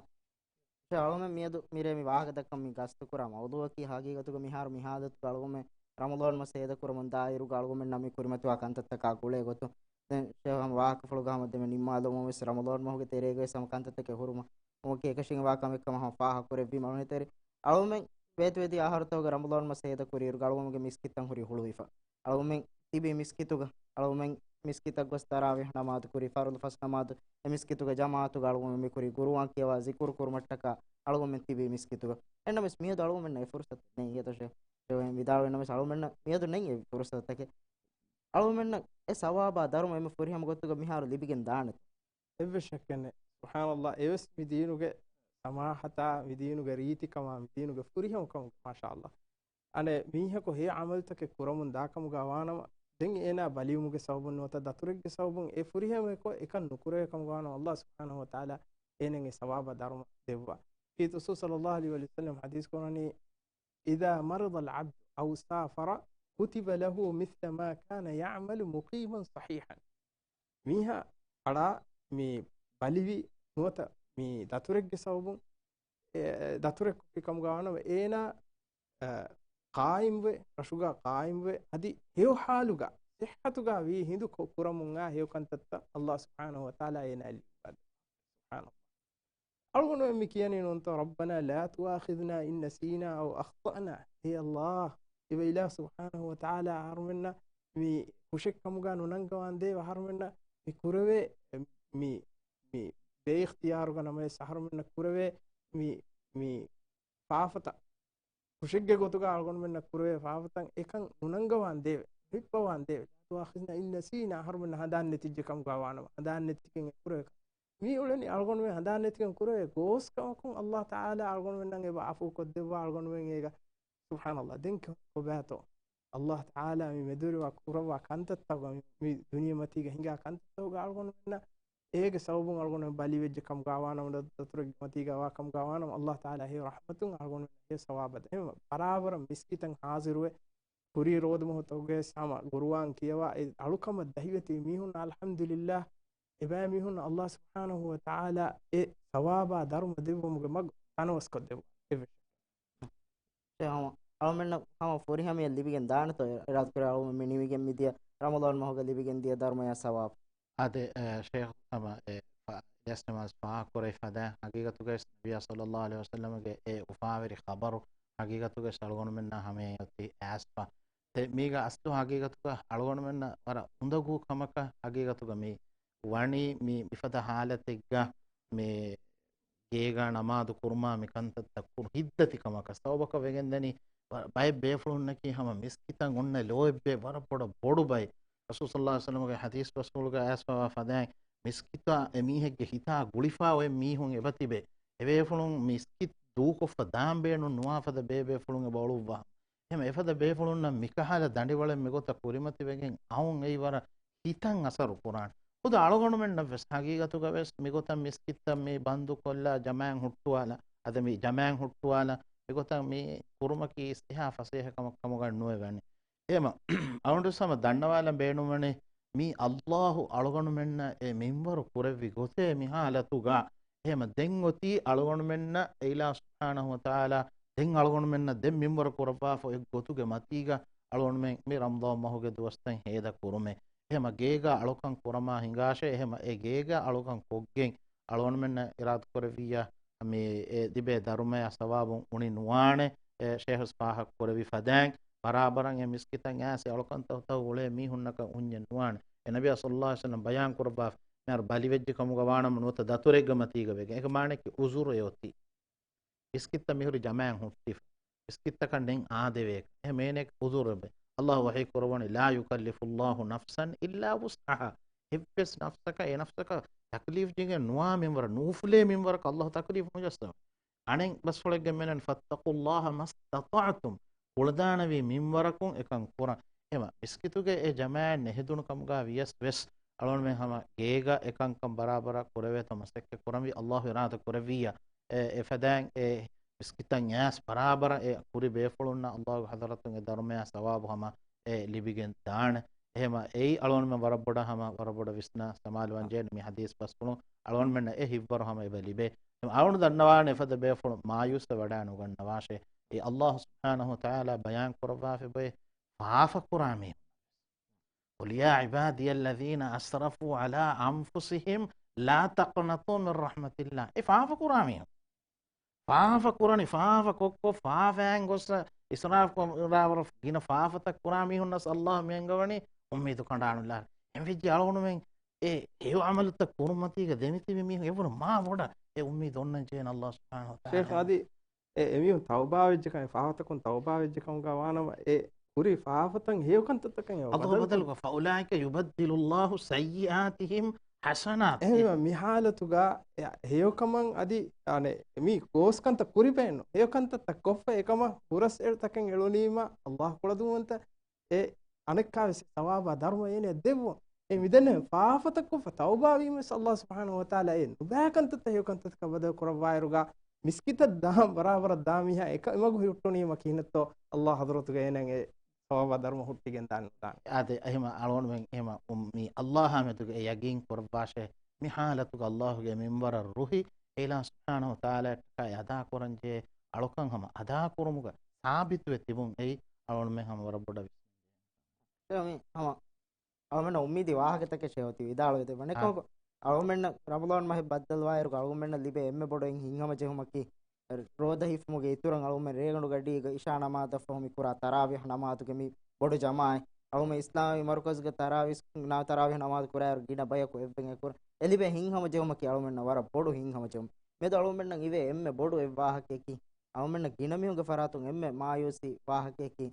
އަޅުމެން މިއަދު މިރޭ މި ވާހަކަ ދައްކަން މި ގަސްތު ކުރާ މައުޟޫއަކީ ހަގީގަތުގަ މިހާރު މި ހާލަތުގަ އަޅުގަމެން ރަމަޟާން މަސް ހޭދަކުރަމުން ދާއިރުގަ އަޅުގަމެންނަށް މި ކުރިމަތިވާ ކަންތައްތަކާ ގުޅޭ ގޮތުން ދެން ޝޭޚް ހަމަ ވާހަކަފުޅުގަ ހަމަ ދެމެ ނިންމާލުމުން ވެސް ރަމަޟާން މަހުގެ ތެރޭގަ ވެސް ހަމަ ކަންތައްތަކެއް ހުރުމަށް ހަމަ އެކަށީގެންވާ ކަމެއް ކަމަށް ހަމަ ފާހަގަކުރެއްވީމަ އަޅުގަނޑު ތެރޭ އަޅުގަމެން ވޭތުވެދިޔަ އަހަރުތަކުގަ ރަމަޟާން މަސް ހޭދަކުރިއިރުގަ އަޅުގަމެންގެ މިސްކިތްތައް ހުރީ ހުޅުވިފަ. އަޅުގަމެން ތިބީ މިސްކިތުގަ، އަޅުގަމެން މިސްކިތަށް ގޮސް ތަރާވީޙް ނަމާދު ކުރީ، ފަރުޟު ފަސް ނަމާދު، އެ މިސްކިތުގަ ޖަމާޢަތުގަ އަޅުގަމެން މި ކުރީ، ގުރުއާން ކިޔަވާ، ޒިކުރު ކުރުމަށްޓަކާ އަޅުގަމެން ތިބީ މިސްކިތުގަ. އެހެންނަމަވެސް މިއަދު އަޅުގަމެންނަށް އެ ފުރުޞަތު ނެތް. އެތަށެ ވިދާޅުވެންނަމަވެސް އަޅުގަމެންނަށް މިއަދު ނެތް އެ ފުރުޞަތުތަކެއް. އަޅުގަމެންނަށް އެ ސަވާބާ ދަރުމަ އެންމެ ފުރިހަމަ ގޮތުގަ މިހާރު ލިބިގެން ދާނެތަ؟ އެއްވެސް ޝައްކެއް ނެތް. ސުބްޙާނައްލާހް، އެވެސް މި ދީނުގެ ސަމާޙަތާ، މި ދީނުގެ ރީތިކަމާ، މި ދީނުގެ ފުރިހަމަކަމުގަ، މާޝާއައްލާހް. އަނެއް މީހަކު ހެޔޮ ޢަމަލުތަކެއް ކުރަމުން ދާކަމުގަ ވާނަމަ، ދެން އޭނާ ބަލިވުމުގެ ސަބަބުން ނުވަތަ ދަތުރެއްގެ ސަބަބުން އެ ފުރިހަމައެއްކޮށް އެކަން ނުކުރެވޭ ކަމުގަ ވާނަމަ، އައްލާހް ސުބްޙާނަހޫ ވަތަޢާލާ އޭނައަށް އެ ސަވާބާ ދަރުމަ ދެއްވާ. ކީރިތި ރަސޫލު ޞައްލައްލާހު ޢަލައިހި ވަސައްލަމަ ޙަދީޘް ކުރަނީ، إذا مرض العبد أو سافر كتب له مثل ما كان يعمل مقيما صحيحا. މީހާ އަޅާ މި ބަލިވި ނުވަތަ މި ދަތުރެއްގެ ސަބަބުން، އެ، ދަތުރެއް ކޮށްފި ކަމުގަ ވާނަމަ އޭނާ، އަ، ޤާއިމްވެ، ރަށުގަ ޤާއިމްވެ، އަދި ހެޔޮ ޙާލުގަ ޞިއްޙަތުގަ ވީ ހިނދު ކު-، ކުރަމުން އާ ހެޔޮ ކަންތައްތައް އައްލާހް ސުބްޙާނަހޫ ވަތަޢާލާ އޭނާއަށް ލިބިވާ. ސުބްޙާނައްލާހް. އަޅުގަނޑުމެން މި ކިޔަނީ ނޫންތޯ، ربنا لا تؤاخذنا إن نسينا أو أخطأنا. އޭ އައްލާހް، އެބަ އިލާހު ސުބްޙާނަހޫ ވަތަޢާލާ އަހަރުމެންނަށް މި ކުށެއްކަމުގަ ނުނަންގަވާންދޭވެ، އަހަރުމެންނަށް މި ކުރެވޭ، މި، މި ބޭއިޚްތިޔާރުގަ ނަމަވެސް އަހަރުމެންނަށް ކުރެވޭ މި، މި ފާފަތައް، ކުށެއްގެ ގޮތުގަ އަޅުގަނޑުމެންނަށް ކުރެވޭ ފާފަތައް އެކަން ނުނަންގަވާންދޭވެ، ނުހިއްޕަވާންދޭވެ. لا تؤاخذنا إن نسينا، އަހަރުމެންނަށް ހަނދާން ނެތިއްޖެ ކަމުގަ ވާނަމަ، ހަނދާން ނެތިގެން އެ ކުރެވޭ ކަމަށް. މީ އުޅެނީ އަޅުގަނޑުމެން ހަނދާން ނެތިގެން ކުރެވޭ ގޯސް ކަމަކުން އައްލާހު ތަޢާލާ އަޅުގަނޑުމެންނަށް އެބަ ޢަފޫ ކޮށްދެއްވާ އަޅުގަނޑުމެން އޭގަ. ސުބްޙާނައްލާހް. ދެން ކޮ-، ކޮބާތޯ؟ އައްލާހު ތަޢާލާ މި މެދުވެރިވާ ކުރައްވާ ކަންތައްތަކުގަ، މި، މި ދުނިޔެމަތީގަ ހިނގާ ކަންތައްތަކުގަ އަޅުގަނޑުމެންނަށް އޭގެ ސަބަބުން އަޅުގަނޑުމެން ބަލިވެއްޖެ ކަމުގަ ވާނަމަ، ދަތުރެއްގެ މަތީގަ ވާ ކަމުގަ ވާނަމަ، އައްލާހު ތަޢާލާ ހެޔޮ ރަޙްމަތުން އަޅުގަނޑުމެންނަށް ހެޔޮ ސަވާބަށް ދޭ. އެހެން ބަރާބަރަށް މިސްކިތަށް ޙާޟިރުވެ، ކުރީ ރޯދަމަހުތަކުގައި ހަމަ ގުރުއާން ކިޔަވާ، އެ އަޅުކަމަށް ދަހިވެތި މީހުން، އަލްޙަމްދުލިއްލާހް، އެބައިމީހުން އައްލާހު ސުބްޙާނަހޫ ވަތަޢާލާ އެ ސަވާބާ ދަރުމަ ދެއްވުމުގެ މަގު ތަނަވަސްކޮށްދެއްވާ. އެއްވެސް އެ ހަމަ އަޅުމެންނަށް ހަމަ ފުރިހަމަޔަށް ލިބިގެން ދާނެތޯ، އިރާދަކުރެ އަޅުމެން މި ނިމިގެން މިދިޔަ ރަމަޟާން މަހުގަ ލިބިގެން ދިޔަ ދަރުމަޔާ ސަވާބު؟ އާދެ، އެ، ޝޭޚް ހަމަ އެ ފަ-، ލިޔަސް ނަމާޒް ފާހަގަކުރެވި ފަދައިން، ހަގީގަތުގައި ނަބިއްޔާ ޞައްލައްލާހު ޢަލައިހި ވަސައްލަމްގެ އެ އުފާވެރި ޚަބަރު ހަގީގަތުގައި އަޅުގަނޑުމެންނާ ހަމަޔަށް އޮތީ އައިސްފަ. ދެ މީގަ އަސްލު ހަގީގަތުގަ އަޅުގަނޑުމެންނަށް ވަރަށް އުނދަގޫ ކަމަކަށް ހަގީގަތުގަ މި ވަނީ މި މިފަދަ ހާލަތެއްގަ މި ގޭގަ ނަމާދު ކުރުމާ މިކަންތައްތައް ކުރު ހިތްދަތި ކަމަކަށް ސަބަބަކަށް ވެގެންދަނީ، ބަ-، ބައެއް ބޭފުޅުންނަކީ ހަމަ މިސްކިތަށް އޮންނަ ލޯތްބޭ ވަރަށް ބޮޑަށް ބޮޑު ބައެއް. ރަސޫލު ޞައްލައްލާހު ޢަލައިހި ވަސައްލަމްގެ ޙަދީޘް ރަސޫލުގަ އައިސްފަވާ ފަދައިން، މިސްކިތާ އެ މީހެއްގެ ހިތާ ގުޅިފާ އޮތް މީހުން އެބަތިބެ. އެބޭފުޅުން މިސްކިތް ދޫކޮށްފަ ދާން ބޭނުން ނުވާ ފަދަ ބޭބޭފުޅުން އެބަ އުޅުއްވާ. އެހެން އެފަދަ ބޭފުޅުންނަށް މިކަހަލަ ދަނޑިވަޅެއް މިގޮތަށް ކުރިމަތިވެގެން އައުން އެއީ ވަރަށް ހިތަށް އަސަރު ކުރާނެ. ޚުދު އަޅުގަނޑުމެންނަށް ވެސް ހަގީގަތުގަ ވެސް މިގޮތަށް މިސްކިތްތައް މި ބަންދުކޮށްލާ، ޖަމާއަތް ހުއްޓުވާލާ، އަދަ މި ޖަމާއަތް ހުއްޓުވާލާ، މިގޮތަށް މި ކުރުމަކީ އިސް އެހާ ފަސޭހަ ކަމަށް ކަމުގަ ނުވެވަނީ. އެހެމަ އަޅުގަނޑު ހަމަ ދަންނަވާލަން ބޭނުންވަނީ، މީ އައްލާހު އަޅުގަނޑުމެންނަށް އެ މިންވަރު ކުރެއްވި ގޮތޭ މި ހާލަތުގަ. އެހެމަ ދެން އޮތީ އަޅުގަނޑުމެންނަށް އެ އިލާހު ސުބްޙާނަހު ވަތަޢާލާ ދެން އަޅުގަނޑުމެންނަށް ދެން މިންވަރު ކުރައްވާފަ އޮތް ގޮތުގެ މަތީގަ އަޅުގަނޑުމެން މި ރަމަޟާން މަހުގެ ދުވަސްތައް ހޭދަ ކުރުމޭ. އެހެމަ ގޭގަ އަޅުކަން ކުރަމާ ހިނގާށޭ. އެހެމަ އެ ގޭގަ އަޅުކަން ކޮށްގެން އަޅުގަނޑުމެންނަށް އިރާދަ ކުރެއްވިއްޔާ މި އެ ލިބޭ ދަރުމަޔާ ސަވާބުން އުނި ނުވާނެ. އެ ޝޭޚް ފާހަގަ ކުރެއްވި ފަދައިން ބަރާބަރަށް އެ މިސްކިތަށް އައިސް އެ އަޅުކަންތަކުތައް އުޅޭ މީހުންނަކަށް އުންޏެއް ނުވާނެ. އެ ނަބިއްޔާ ޞައްލައްލާހު ޢަލައިހި ވަސައްލަމް ބަޔާން ކުރައްވާފަ، މިހާރު ބަލިވެއްޖެ ކަމުގަ ވާނަމަ ނުވަތަ ދަތުރެއްގެ މަތީގަ ވެގެން. އޭގެ މާނައަކީ އުޒުރެއް އޮތީ. މިސްކިތްތައް މިހުރި ޖަމާއަށް ހުއްޓިފަ. މިސްކިތްތަކަށް ނެތް އާދެވޭ. އެހެން އޭނައަކީ އުޒުރެއް ބެ. އައްލާހު ވަޙީ ކުރައްވަނީ، لا يكلف الله نفسا إلا وسعها. އެއްވެސް ނަފްސަކަށް، އެ ނަފްސަކަށް ތަކްލީފް ޖެހެން ނުވާ މިންވަރަށް، ނުއުފުލޭ މިންވަރަކަށް އައްލާހު ތަކްލީފް ނުޖައްސަވާ. އަނެއް ބަސްފުޅެއްގެ މެނަން، فاتقوا الله ما استطعتم. ކުޅަދާނަވީ މިންވަރަކުން އެކަން ކުރަން. އެހެމަ މިސްކިތުގެ އެ ޖަމާއަށް ނެހެދުނު ކަމުގަ ވިޔަސް ވެސް، އަޅުގަނޑުމެން ހަމަ ގޭގަ އެކަންކަން ބަރާބަރަށް ކުރެވޭތޯ މަސައްކަތް ކުރަންވީ، އައްލާހު އިރާދަ ކުރެއްވިއްޔާ. އެ، އެފަދައިން އެ މިސްކިތަށް އައިސް ބަރާބަރަށް އެ ކުރި ބޭފުޅުންނަށް އައްލާހުގެ ޙަޟްރަތުން އެ ދަރުމަޔާ ސަވާބު ހަމަ އެ ލިބިގެން ދާނެ. އެހެމަ އެއީ އަޅުގަނޑުމެން ވަރަށް ބޮޑަށް ހަމަ، ވަރަށް ބޮޑަށް ވިސްނާ ސަމާލުވާން ޖެހޭނެ މި ޙަދީޘް ބަސްފުޅުން އަޅުގަނޑުމެންނަށް އެ ހިތްވަރު ހަމަ އެބަ ލިބޭ. އަޅުގަނޑު ދަންނަވާނެ އެފަދަ ބޭފުޅުން މާޔޫސްވެ ވަޑައި ނުގަންނަވާށޭ. އެ ﷲ ސުބްޙާނަހޫ ވަތަޢާލާ ބަޔާން ކުރައްވާފަ އެބައޮތް ފާފަ ކުރާ މީހުން. قل يا عبادي الذين أسرفوا على أنفسهم لا تقنطوا من رحمة الله. އެ ފާފަ ކުރާ މީހުން. ފާފަ ކުރަނީ، ފާފަ ކޮށްކޮށް، ފާފައިން ގޮސް އިސްރާފް ކުރާވަރު ގިނަ ފާފަތައް ކުރާ މީހުންނަސް ﷲ މި އަންގަވަނީ އުއްމީދު ކަނޑާނުލާ. އެންވެއްޖެ އަޅުގަނޑުމެން އެ ހެޔޮ ޢަމަލުތައް ކުރުމަތީގަ ދެމިތިބި މީހުން އެވުނު މާ ބޮޑަށް އެ އުއްމީދު އޮންނަން ޖެހޭނެ ﷲ ސުބްޙާނަހޫ ވަތަޢާލާ. ޝޭޚް އަދި އެ، އެމީހުން ތައުބާވެއްޖެކަން، ފާފަތަކުން ތައުބާވެއްޖެކަމުގަ ވާނަމަ، އެ ކުރި ފާފަތައް ހެޔޮކަންތައްތަކަށް އެ ބަދަލު. ބަދަލުކޮށް، فَأُولَٰئِكَ يُبَدِّلُ اللَّهُ سَيِّئَاتِهِمْ حَسَنَاتٍ. އެހެންވީމަ، މި ޙާލަތުގަ އެ ހެޔޮކަމަށް އަދި، އަނެ، މި ގޯސްކަންތައް ކުރިބޭނު، ހެޔޮކަންތައްތައް ކޮށްފަ އެކަމަށް ހުރަސްއެޅުތަކެއް އެޅުނީމަ، ﷲ ކުޅަދުންވަންތަ އެ އަނެއްކާވެސް ސަވާބާ ދަރުމަ އޭނަޔަށް ދެއްވުން. އެ މިދެންނެވި ފާފަތައް ކޮށްފަ ތައުބާވީމަވެސް ﷲ ސުބްޙާނަހޫ ވަތަޢާލާ އެ ނުބައިކަންތައްތައް ހެޔޮކަންތައްތަކަށް ބަދަލު ކުރައްވާއިރުގަ މިސްކިތަށް ދާން ބަރާބަރަށް ދާ މީހާ އެކަ އެމަގު ހުއްޓުނީމަ ކިހިނެއްތޯ ﷲ ޙަޟްރަތުގަ އޭނައަށް އެ ސަވާބާ ދަރުމަ ހުއްޓިގެން ދާން ނުދާނެ. އާދެ، އެހެމަ އަޅުގަނޑުމެން އެހެމަ އު-، މި ﷲ އާ މެދުގަ އެ ޔަގީން ކުރައްވާށޭ. މި ޙާލަތުގަ ﷲގެ މިންވަރަށް ރުހި އެއިލާހު ސުބްޙާނަހޫ ވަތަޢާލާއަށްޓަކާ އެ އަދާކުރަންޖެހޭ އަޅުކަން ހަމަ އަދާކުރުމުގަ ސާބިތުވެ ތިބުން އެއީ އަޅުގަނޑުމެން ހަމަ ވަރަށް ބޮޑަށް ވިސްނަން ޖެހޭ. އެ މި ހަމަ އަޅުމެންނަށް އުއްމީދީ ވާހަކަތަކެއް ޝޭޚް އޮތީ ވިދާޅުވެދެއްވަން. އާ. އެކަމަކު، އަޅުމެންނަށް ރަމަޟާން މަހެއް ބައްދަލުވާއިރުގަ އަޅުމެންނަށް ލިބޭ އެންމެ ބޮޑު އެއް ހިތްހަމަޖެހުމަކީ، ރޯދަ ހިފުމުގެ އިތުރަށް އަޅުމެން ރޭގަނޑު ގަޑީގަ އިޝާ ނަމާދަށްފަހު މި ކުރާ ތަރާވީޙް ނަމާދުގެ މި ބޮޑު ޖަމާޢަތް، އަޅުމެން އިސްލާމީ މަރުކަޒުގެ ތަރާވީޙް ނަ-، ތަރާވީޙް ނަމާދު ކުރާއިރު ގިނަ ބަޔަކު އެއްވެން އެކުރަން އެ ލިބޭ ހިތްހަމަޖެހުމަކީ އަޅުމެންނަށް ވަރަށް ބޮޑު ހިތްހަމަޖެހުމެއް. މިއަދު އަޅުމެންނަށް އިވޭ އެންމެ ބޮޑު އެއް ވާހަކަޔަކީ، އަޅުމެންނަށް ގިނަ މީހުންގެ ފަރާތުން އެންމެ މާޔޫސީ ވާހަކަޔަކީ،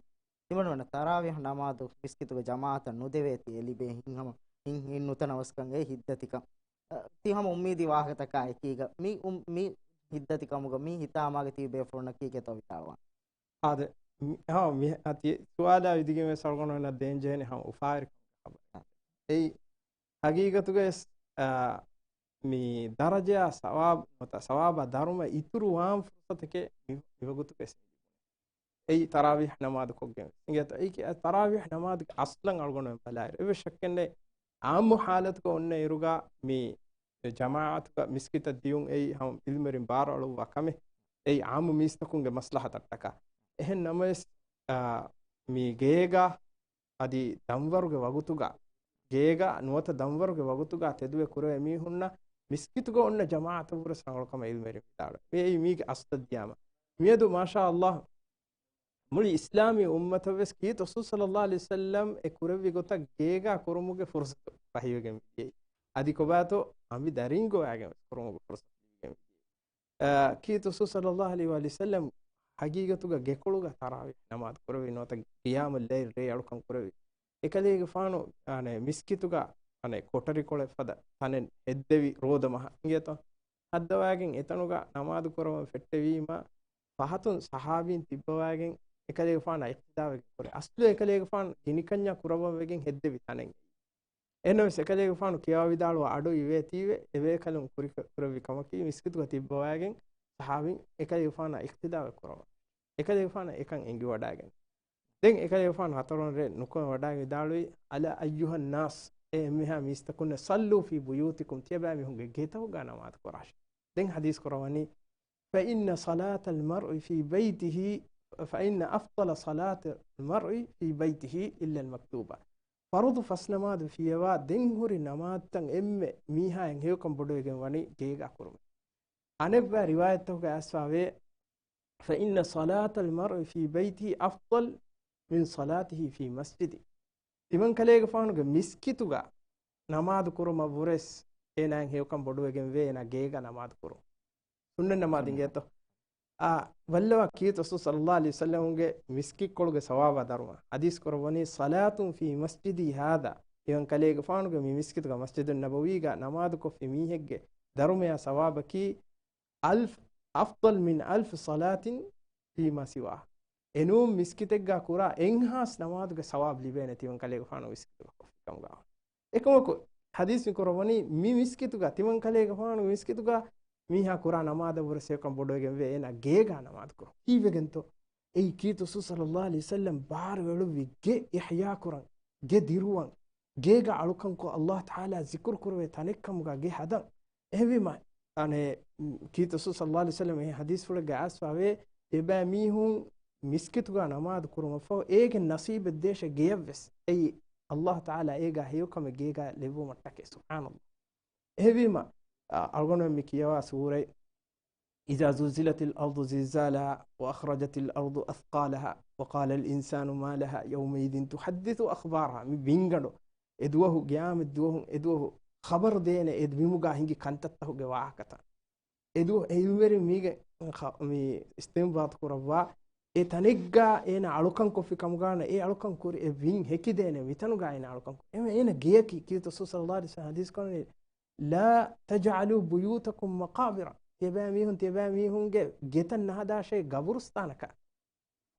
ތިމަންވަނަ ތަރާވީޙް ނަމާދު މިސްކިތުގެ ޖަމާޢަތަށް ނުދެވޭތީ އެ ލިބޭ ހިތްހަމަ، ހިތް، ހިތް ނުތަނަވަސްކަން އެ ހިތްދަތިކަން. އަ، ތި ހަމަ އުއްމީދީ ވާހަކަތަކާ އެކީގަ މި އު-، މި ހިތްދަތިކަމުގަ މި ހިތާމާގަ ތިބި ބޭފުޅުންނަށް ކީކޭތޯ ވިދާޅުވާން؟ އާދެ، މި-، ހާ، މި އަތި ސުވާލާ ވިދިގެން ވެސް އަޅުގަނޑުމެންނަށް ދޭން ޖެހެނީ ހަމަ އުފާވެރިކަމުގެ ޚަބަރެއް. އެއީ ހަގީގަތުގަ ވެސް، އާ، މި ދަރަޖަޔާ ސަވާބު ނުވަތަ ސަވާބާ ދަރުމަ އިތުރުވާން ފުރުޞަތެކޭ މި-، މިވަގުތުގައި އެއީ ތަރާވީޙް ނަމާދު ކޮށްގެން ވެސް އިނގޭތޯ. އެއީ ތަރާވީޙް ނަމާދުގެ އަސްލަށް އަޅުގަނޑުމެން ބަލާއިރު އެއްވެސް ޝައްކެއް ނެތް. ޢާއްމު ޙާލަތުގަ އޮންނަ އިރުގަ މި ޖަމާޢަތުގަ މިސްކިތަށް ދިޔުން އެއީ ހަމަ ޢިލްމުވެރިން ބާރު އަޅުއްވާ ކަމެއް. އެއީ ޢާއްމު މީސްތަކުންގެ މަސްލަހަތަށްޓަކާ. އެހެން ނަމަވެސް، އާ، މި ގޭގަ އަދި ދަންވަރުގެ ވަގުތުގަ، ގޭގަ ނުވަތަ ދަންވަރުގެ ވަގުތުގަ ތެދުވެ ކުރެވޭ މީހުންނަށް މިސްކިތުގަ އޮންނަ ޖަމާޢަތަށްވުރެ ރަނގަޅުކަމަށް ޢިލްމުވެރިން ވިދާޅުވޭ. އެއީ މީގެ އަސްލަށް ދިޔާމަ. މިއަދު މާޝާﷲ މުޅި އިސްލާމީ އުއްމަތަށްވެސް ކީރިތި ރަސޫލު ޞައްލަﷲު ޢަލައިހި ވަސައްލަމް އެ ކުރެއްވި ގޮތަށް ގޭގަ ކުރުމުގެ ފުރުޞަތު ފަހިވެގެން ވިއްޔައީ. އަދި ކޮބާތޯ އަނބި ދަރިން ގޮވާގެން ވެސް ކުރުމުގެ ފުރުޞަތު ލިބިގެން ވިއްޔައީ. އަ، ކީރިތި ރަސޫލު ޞައްލަﷲު ޢަލައިހި ވަސައްލަމް ހަގީގަތުގަ ގެކޮޅުގަ ތަރާވީޙް ނަމާދު ކުރެވި ނުވަތަ ޤިޔާމުއްލައިލް ރޭ އަޅުކަން ކުރެވި. އެކަލޭގެފާނު، އަނެ، މިސްކިތުގަ، އަނެ، ކޮޓަރިކޮޅެއް ފަދަ ތަނެއް ހެއްދެވި ރޯދަ މަހަށް އިނގޭތޯ. ހައްދަވާގެން އެތަނުގަ ނަމާދު ކުރަވަން ފެއްޓެވީމަ، ފަހަތުން ޞަޙާބީން ތިއްބަވާގެން އެކަލޭގެފާނާ އިޤްތިދާވެގެން ކުރޭ. އަސްލު އެކަލޭގެފާނު ގިނިކަންޏާ ކުރައްވަން ވެގެން ހެއްދެވި ތަނެއް. އެހެންނަމަވެސް އެކަލޭގެފާނު ކިޔަވާ ވިދާޅުވާ އަޑު އިވޭތީވެ، އެބޭކަލުން ކުރި-، ކުރެއްވި ކަމަކީ، މިސްކިތުގަ ތިއްބަވާގެން ޞަޙާބީން އެކަލޭގެފާނާ އިޤްތިދާވެ ކުރައްވާ. އެކަލޭގެފާނަށް އެކަން އެނގިވަޑައިގެން. ދެން އެކަލޭގެފާނު ހަތަރުވަނަ ރޭ ނުކުމެވަޑައިގެން ވިދާޅުވީ، ألا أيها الناس، އޭ އެންމެހާ މީސްތަކުންނޭ، صلوا في بيوتكم، ތިޔަބައިމީހުންގެ ގެތަކުގަ ނަމާދު ކުރާށޭ. ދެން ޙަދީޘް ކުރައްވަނީ، فإن صلاة المرء في بيته، فإن أفضل صلاة المرء في بيته إلا المكتوبة. ފަރުޟު ފަސް ނަމާދު ފިޔަވާ ދެން ހުރި ނަމާދުތައް އެންމެ މީހާއަށް ހެޔޮކަން ބޮޑުވެގެން ވަނީ ގޭގަ ކުރުމޭ. އަނެއްބައި ރިވާޔަތްތަކުގަ އައިސްފަވޭ، فإن صلاة المرء في بيته أفضل من صلاته في مسجده. ތިމަންކަލޭގެފާނުގެ މިސްކިތުގަ ނަމާދު ކުރުމަށްވުރެސް އޭނާއަށް ހެޔޮކަން ބޮޑުވެގެންވޭ އޭނާ ގޭގަ ނަމާދު ކުރުން. ސުންނަތް ނަމާދު އިނގޭތޯ. އާ، ބައްލަވާ ކީރިތި ރަސޫލު ޞައްލަﷲު ޢަލައިހި ވަސައްލަމުގެ މިސްކިތްކޮޅުގެ ސަވާބާ ދަރުމަ. ޙަދީޘް ކުރައްވަނީ، صلاة في مسجدي هذا، ތިމަންކަލޭގެފާނުގެ މި މިސްކިތުގަ މަސްޖިދުއްނަބަވީގަ ނަމާދުކޮށްފި މީހެއްގެ ދަރުމަޔާ ސަވާބަކީ، ألف، أفضل من ألف صلاة فيما سواه. އެނޫން މިސްކިތެއްގަ ކުރާ އެއްހާސް ނަމާދުގެ ސަވާބު ލިބޭނެ ތިމަންކަލޭގެފާނު މިސްކިތުގަ ކޮށްފިކަމުގަ. އެކަމަކު، ޙަދީޘް މި ކުރައްވަނީ، މި މިސްކިތުގަ، ތިމަންކަލޭގެފާނުގެ މިސްކިތުގަ މީހާ ކުރާ ނަމާދަށްވުރެސް ހެޔޮކަން ބޮޑުވެގެންވޭ އޭނާ ގޭގަ ނަމާދު ކުރުން. ކީއްވެގެންތޯ؟ އެއީ ކީރިތި ރަސޫލު ޞައްލަﷲު ޢަލައިހި ވަސައްލަމް ބާރު އެޅުއްވި ގެ އިޙްޔާ ކުރަން. ގެ ދިރުވަން، ގޭގަ އަޅުކަންކޮށް، އަލްލާހު ތަޢާލާ ޒިކުރު ކުރެވޭ ތަނެއްކަމުގަ ގެ ހަދަން. އެހެންވީމަ، އަނެއް، ކީރިތި ރަސޫލު ޞައްލައްލާހު ޢަލައިހި ވަސައްލަމަ އެ ޙަދީޘްފުޅެއްގަ އައިސްފަވޭ، ތިޔަބައިމީހުން މިސްކިތުގަ ނަމާދު ކުރުމަށްފަހު، އޭގެ ނަސީބެއް ދޭށޭ ގެޔަށްވެސް. އެއީ އަލްލާހު ތަޢާލާ އޭގަ ހެޔޮކަމެއް ގޭގަ ލެއްވުމަށްޓަކައި. ސުބްޙާނައްލާހް. އެހެންވީމަ، އަ، އަޅުގަނޑުމެން މި ކިޔަވާ ސޫރަތް، إذا زلزلت الأرض زلزالها وأخرجت الأرض أثقالها وقال الإنسان ما لها يومئذ تحدث أخبارها. މި ބިންގަނޑު އެދުވަހު، ގިޔާމަތް ދުވަހު، އެދުވަހު ޚަބަރު ދޭނެ އެ ބިމުގަ ހިނގި ކަންތައްތަކުގެ ވާހަކަތައް. އެދު-، އެއިވެރިން މީގެ ޚަ-، މި އިސްތިންބާޠު ކުރައްވާ އެ ތަނެއްގަ އޭނަ އަޅުކަން ކޮށްފި ކަމުގާ ނަ-، އެ އަޅުކަން ކުރި އެ ބިން ހެކިދޭނެ މިތަނުގަ އޭނަ އަޅުކަން ކުރި. އެމެ އޭނަ ގެޔަކީ ކީރިތި ރަސޫލު ޞައްލައްލާހު ޢަލައިހި ވަސައްލަމަ ޙަދީޘް ކުރަނީ، لا تجعلوا بيوتكم مقابر. ތިޔަބައިމީހުން، ތިޔަބައިމީހުންގެ ގެތައް ނަހަދާށޭ ގަބުރުސްތާނަކަށް.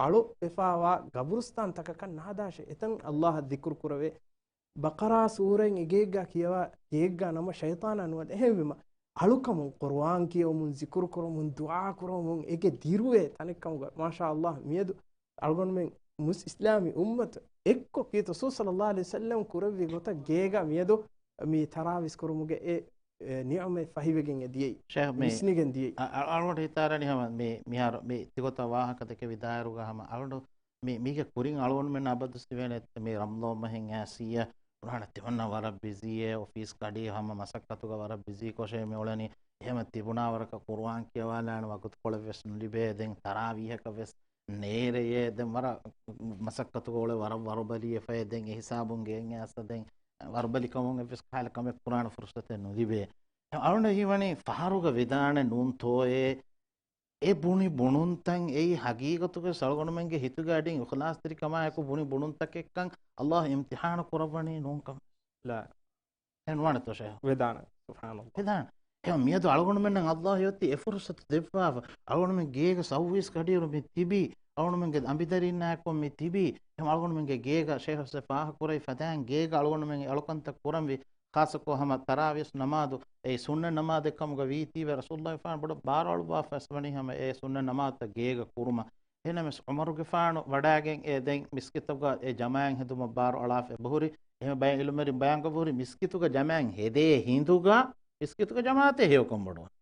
އަޅު ވެފާވާ ގަބުރުސްތާންތަކަކަށް ނަހަދާށޭ. އެތަން އަލްލާހަށް ޛިކުރު ކުރެވޭ. ބަޤަރާ ސޫރައިން އެ ގެއެއްގަ ކިޔަވާ، ގެއެއްގަ ނަމަ ޝައިޠާނާ ނުވަދެ. އެހެންވީމަ، އަޅުކަމުން ޤުރުއާން ކިޔެވުމުން، ޛިކުރު ކުރުމުން، ދުޢާ ކުރުމުން އެގެ ދިރުވޭ ތަނެއްކަމުގަ، މާޝާ އަލްލާހް، މިއަދު އަޅުގަނޑުމެން މުސް-، އިސްލާމީ އުއްމަތު އެއްކޮށް ކީރިތި ރަސޫލު ޞައްލައްލާހު ޢަލައިހި ވަސައްލަމަ ކުރެއްވި ގޮތަށް ގޭގަ މިއަދު މި ތަރާވީސް ކުރުމުގެ އެ، އެ ނިޢުމަތް ފަހިވެގެން އެ ދިޔައީ، ޝޭޚް މި-، ވިސްނިގެން ދިޔައީ. އަ-، އަ-، އަޅުގަނޑު ހިތާރަނީ ހަމަ މި-، މިހާރު މި ތިގޮތަށް ވާހަކަ ދެކެވި ދާއިރުގަ ހަމަ އަޅުގަނޑު މި-، މީގެ ކުރިން އަޅުގަނޑުމެން އަބަދު ސިވޭނެ މި ރަމަޟާން މަހެއް އައިސް އިއްޔާ ބުނާނެ ތިމަންނަ ވަރަށް ބިޒީއޭ، އޮފީސް ކަޑީ ހަމަ މަސައްކަތުގަ ވަރަށް ބިޒީ ކޮށޭ މި އުޅެނީ. އެހެމަ ތިބުނާ ވަރަކަށް ޤުރުއާން ކިޔަވާލާނެ ވަގުތުކޮޅެއް ވެސް ނުލިބޭ. ދެން ތަރާވީހަކަށް ވެސް ނޭރެޔޭ. ދެން ވަރަށް މަސައްކަތުގަ އުޅެ ވަރަށް ވަރުބަލި ވެފައޭ. ދެން އެ ހިސާބުން ގެއިން އައިސް ދެން ވަރުބަލިކަމުން އެއްވެސް ކަހަލަ ކަމެއް ކުރާނެ ފުރުޞަތެއް ނުލިބޭ. އަޅުގަނޑަށް ހީވަނީ ފަހަރުގަ ވެދާނެ ނޫންތޯއޭ؟ އެ ބުނި ބުނުންތައް އެއީ ހަގީގަތުގަ އަޅުގަނޑުމެންގެ ހިތުގެ އަޑިން އިޚްލާޞްތެރިކަމާއެކު ބުނި ބުނުންތަކެއްކަން އަލްލާހު އިމްތިޙާނު ކުރައްވަނީ ނޫންކަމެއް. ލާ. އެހެން ނުވާނެތޯ ޝޭޚް؟ ވެދާނެ. ސުބްޙާނައްލާހް. ވެދާނެ. އެހެން މިއަދު އަޅުގަނޑުމެންނަށް އަލްލާހު އޮތީ އެ ފުރުޞަތު ދެއްވާފަ. އަޅުގަނޑުމެން ގޭގަ ސައުވީސް ކަޑިއިރު މި ތިބީ. އަޅުގަނޑުމެންގެ އަނބިދަރީންނާއެކު މި ތިބީ. އެހެން އަޅުގަނޑުމެންގެ ގޭގަ ޝޭޚް ފާހަގަކުރެއްވި ފަދައިން ގޭގަ އަޅުގަނޑުމެން އެ އަޅުކަންތައް ކުރަންވީ. ޚާއްޞަކޮށް ހަމަ ތަރާވީސް ނަމާދު، އެ ސުންނަތް ނަމާދެއް ކަމުގަ ވީތީވެ، ރަސޫލުއްލާހިފާނު ބޮޑަށް ބާރު އަޅުއްވާފަ އައިސްވަނީ ހަމަ އެ ސުންނަތް ނަމާދުތައް ގޭގަ ކުރުމަށް. އެހެންނަމަވެސް ޢުމަރުގެފާނު ވަޑައިގެން އެ ދެން މިސްކިތުގަ އެ ޖަމާޢަތް ހެދުމަށް ބާރު އަޅާފަ އެބަހުރި. އެހެން ބައެއް ޢިލްމުވެރިން ބަޔާންކޮށް ހުރި މިސްކިތުގަ ޖަމާޢަތް ހެދޭ ހިނދުގަ މިސްކިތުގެ ޖަމާޢަތެއް ހެޔޮކަން ބޮޑުވަން.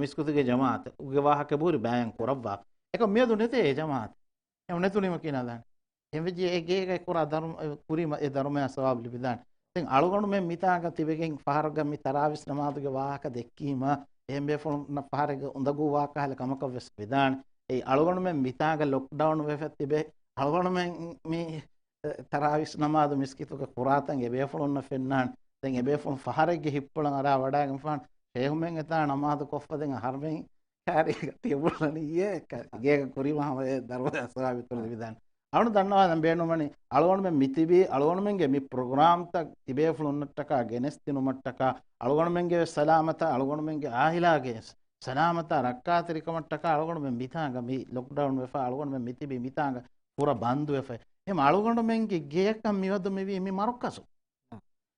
މިސްކިތުގެ ޖަމާޢަތުގެ ވާހަކަ ބުރި ބަޔާން ކުރައްވާ. އެކަމް މިއަދު ނެތޭ އެ ޖަމާޢަތެއް. އެ ނެތުނީމަ ކިހިނެއް ދާނެ؟ އެހެންވެއްޖެ އެ ގޭގަ ކުރާ ދަރުމަ-، ކުރީމަ އެ ދަރުމަޔާ ސަވާބު ލިބިދާނެ. ދެން އަޅުގަނޑުމެން މިތާގަ ތިބެގެން ފަހަރަށް މި ތަރާވީސް ނަމާދުގެ ވާހަކަ ދެއްކީމަ، އެހެން ބޭފުޅުންނަށް ފަހަރެއްގަ އުނދަގޫވާ ކަހަލަ ކަމަކަށް ވެސް ވެދާނެ. އެއީ އަޅުގަނޑުމެން މިތާގަ ލޮކްޑައުން ވެފަ ތިބެ، އަޅުގަނޑުމެން މި ތަރާވީސް ނަމާދު މިސްކިތުގަ ކުރާތަން އެބޭފުޅުންނަށް ފެންނާނެ. ދެން އެބޭފުޅުން ފަހަރެއްގެ ހިއްޕުޅަށް އަރާ ވަޑައިގެންފާނެ. ޝޭހުމެން އެތާ ނަމާދު ކޮށްފަ ދެން އަހަރުމެން ކާރީގަ ތިޔަބުޅަނީ އޭ ގޭގަ ކުރީމަ ހަމަ އެ ދަރުމަޔާ ސަވާބު އިތުރު ލިބިދާނެ. އަޅު ދަންނަވާ ދެން ބޭނުމަނީ، އަޅުގަނޑުމެން މިތިބީ، އަޅުގަނޑުމެންގެ މި ޕްރޮގްރާމްތައް ތިބޭފުޅުންނަށްޓަކާ ގެނެސްދިނުމަށްޓަކާ، އަޅުގަނޑުމެންގެ ވެސް ސަލާމަތާ، އަޅުގަނޑުމެންގެ އާއިލާގެ ސަލާމަތާ ރައްކާތެރިކަމަށްޓަކާ، އަޅުގަނޑުމެން މިތާނގަ މި ލޮކްޑައުން ވެފަ، އަޅުގަނޑުމެން މިތިބީ މިތާނގަ ފުރަ ބަންދުވެފަ. އެހެން އަޅުގަނޑުމެންގެ ގެޔަކަށް މިވަދު މިވީ މި މަރުކަޒު.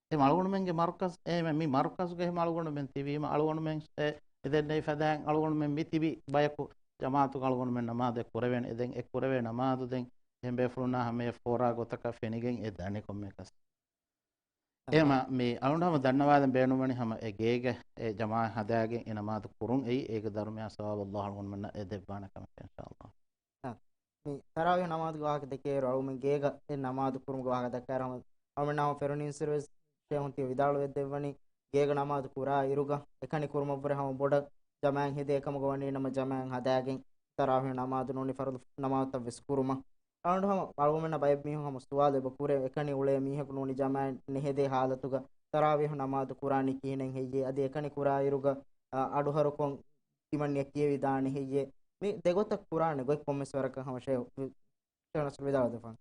އެ އަޅުގަނޑުމެންގެ މަރުކަޒް، އެ މި މަރުކަޒުގަ އެހެން އަޅުގަނޑުމެން ތިބީމަ، އަޅުގަނޑުމެން އެ އެދެންނެވި ފަދައިން އަޅުގަނޑުމެން މި ތިބި ބަޔަކު ޖަމާޢަތުގަ އަޅުގަނޑުމެން ނަމާދެއް ކުރެވޭނެ. އެ ދެން އެ ކުރެވޭ ނަމާދު ދެން އެހެން ބޭފުޅުންނާ ހަމަޔަށް ފޯރާ ގޮތަކަށް ފެނިގެން އެ ދަނީ ކޮންމެއަކަސް. އެހެމަ މި އަޅުގަނޑު ހަމަ ދަންނަވާލަން ބޭނުންވަނީ ހަމަ އެ ގޭގެ އެ ޖަމާޢަތް ހަދާގެން އެ ނަމާދު ކުރުން އެއީ އޭގެ ދަރުމަޔާ ސަވާބު އަލްލާހު އަޅުގަނޑުމެންނަށް އެ ދެއްވާނެ ކަމެކޭ އިންޝާއަލްލާހު. މި ތަރާވީހު ނަމާދުގެ ވާހަކަ ދެކޭއިރު، އަޅުގަނޑުމެން ގޭގަ އެ ނަމާދު ކުރުމުގެ ވާހަކަ ދައްކާއިރު، ހަމަ އަޅުގަނޑުމެން ނަމަ ފެރުނީންސިރުވެސް ޝޭހުން ތިޔަ ވިދާޅުވެއްދެއްވަނީ، ގޭގަ ނަމާދު ކުރާ އިރުގަ އެކަނި ކުރުމަށްވުރެ ހަމަ ބޮޑަށް ޖަމާޢަތް ހެދޭ ކަމުގަ ވަނީ ނަމަ، ޖަމާޢަތް ހަދާގެން ތަރާވީހު ނަމާދު ނޫނީ ފަރުޟު ނަމާދުތައް ވެސް ކުރުމަށް. އަޅުގަނޑު ހަމަ އަޅުގަނޑުމެންނަށް ބައެއް މީހުން ހަމަ ސުވާލު އެބަ ކުރޭ، އެކަނި އުޅޭ މީހަކު ނޫނީ ޖަމާޢަތް ނެހެދޭ ހާލަތުގަ ތަރާވީހު ނަމާދު ކުރާނީ ކިހިނެއް ހެއްޔޭ؟ އަދި އެކަނި ކުރާ އިރުގަ، އަ، އަޑުހަރުކޮށް ތިމަންނަޔަށް ކިޔެވިދާނެ ހެއްޔޭ؟ މި ދެގޮތަށް ކުރާނެ ގޮތް ކޮންމެސް ވަރަކަށް ހަމަ ޝޭހު، ޝޭހު ނަސްރު ވިދާޅުވެދެއްވާނެ.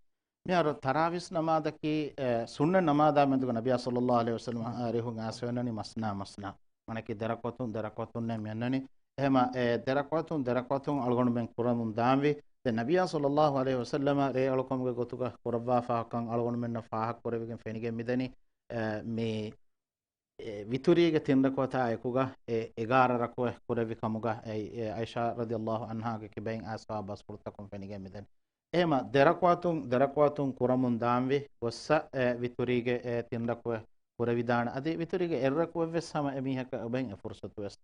މިހާރު ތަރާވީސް ނަމާދަކީ، އެ، ސުންނަތް ނަމާދާ މެދުގަ ނަބިއްޔާ ޞައްލައްލާހު ޢަލައިހި ވަސައްލަމަ އަރިހުން އައިސްފަ އަންނަނީ މަސްނާ މަސްނާ. މާނައަކީ ދެރަކުޢަތުން ދެރަކުޢަތުންނޭ މި އަންނަނީ. އެހެމަ އެ ދެރަކުޢަތުން ދެރަކުޢަތުން އަޅުގަނޑުމެން ކުރަމުން ދާންވީ. ދެން ނަބިއްޔާ ޞައްލައްލާހު ޢަލައިހި ވަސައްލަމަ ރޭ އަޅުކަމުގެ ގޮތުގަ ކުރައްވާފާކަން އަޅުގަނޑުމެންނަށް ފާހަގަކުރެވިގެން ފެނިގެން މިދަނީ. އެ، މި އެ، ވިތުރީގެ ތިން ރަކުޢަތާ އެކުގަ އެ، އެގާރަ ރަކުޢަތް ކުރެއްވި ކަމުގަ އެ، އެ، ޢާއިޝާ ރަޟިޔައްލާހު ޢަންހާގެ ކިބައިން އައިސްފަ ބަސްފުޅުތަކުން ފެނިގެން މިދަނީ. އެހެމަ ދެރަކުޢަތުން، ދެރަކުޢަތުން ކުރަމުން ދާންވި ގޮއްސަ، އެ، ވިތުރީގެ، އެ، ތިން ރަކުޢަ ކުރެވިދާނެ. އަދި ވިތުރީގެ އެއްރަކުޢައެއްވެސް ހަމަ އެމީހަކަށް އެބައިން އެ ފުރުސަތުވެސް.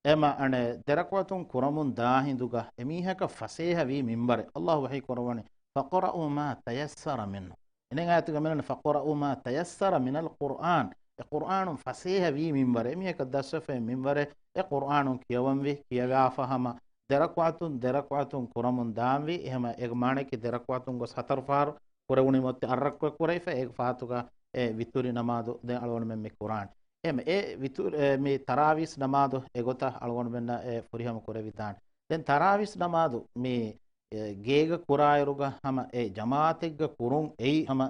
އެމަ އަނެ ދެރަކުޢަތުން ކުރަމުން ދާ ހިނދުގަ އެމީހަކަށް ފަސޭހަ ވީ މިންވަރެއް. ﷲ ވަޙީ ކުރައްވަނީ، "فَاقْرَءُوا مَا تَيَسَّرَ مِنْهُ." އިނެން އާޔަތުގަ މިނަން، "فَاقْرَءُوا مَا تَيَسَّرَ مِنَ الْقُرْآنِ." އެ ޤުރްއާނުން ފަސޭހަ ވީ މިންވަރެއް. އެމީހަކަށް ދަސްވެފައި މިންވަރެއް އެ ޤުރްއާނުން ކިޔަވަންވީ، ކިޔަވާފަ ހަމަ ދެރަކުޢަތުން، ދެރަކުޢަތުން ކުރަމުން ދާންވީ. އެހެމަ އޭގެ މާނައަކީ ދެރަކުޢަތުން ގޮސް ހަތަރު ފަހަރު ކުރެވުނީމަ އޮތީ އަށްރަކުޢަ ކުރެވިފަ އޭގެ ފަހަތުގަ އެ ވިތުރި ނަމާދު ދެން އަޅުގަނޑުމެން މި ކުރާނެ. އެހެމަ އެ ވިތުރި، އެ، މި ތަރާވީސް ނަމާދު އެގޮތަށް އަޅުގަނޑުމެންނަށް އެ ފުރިހަމަ ކުރެވިދާނެ. ދެން ތަރާވީސް ނަމާދު މި، އެ، ގޭގަ ކުރާއިރުގަ ހަމަ އެ ޖަމާޢަތެއްގަ ކުރުން އެއީ ހަމަ،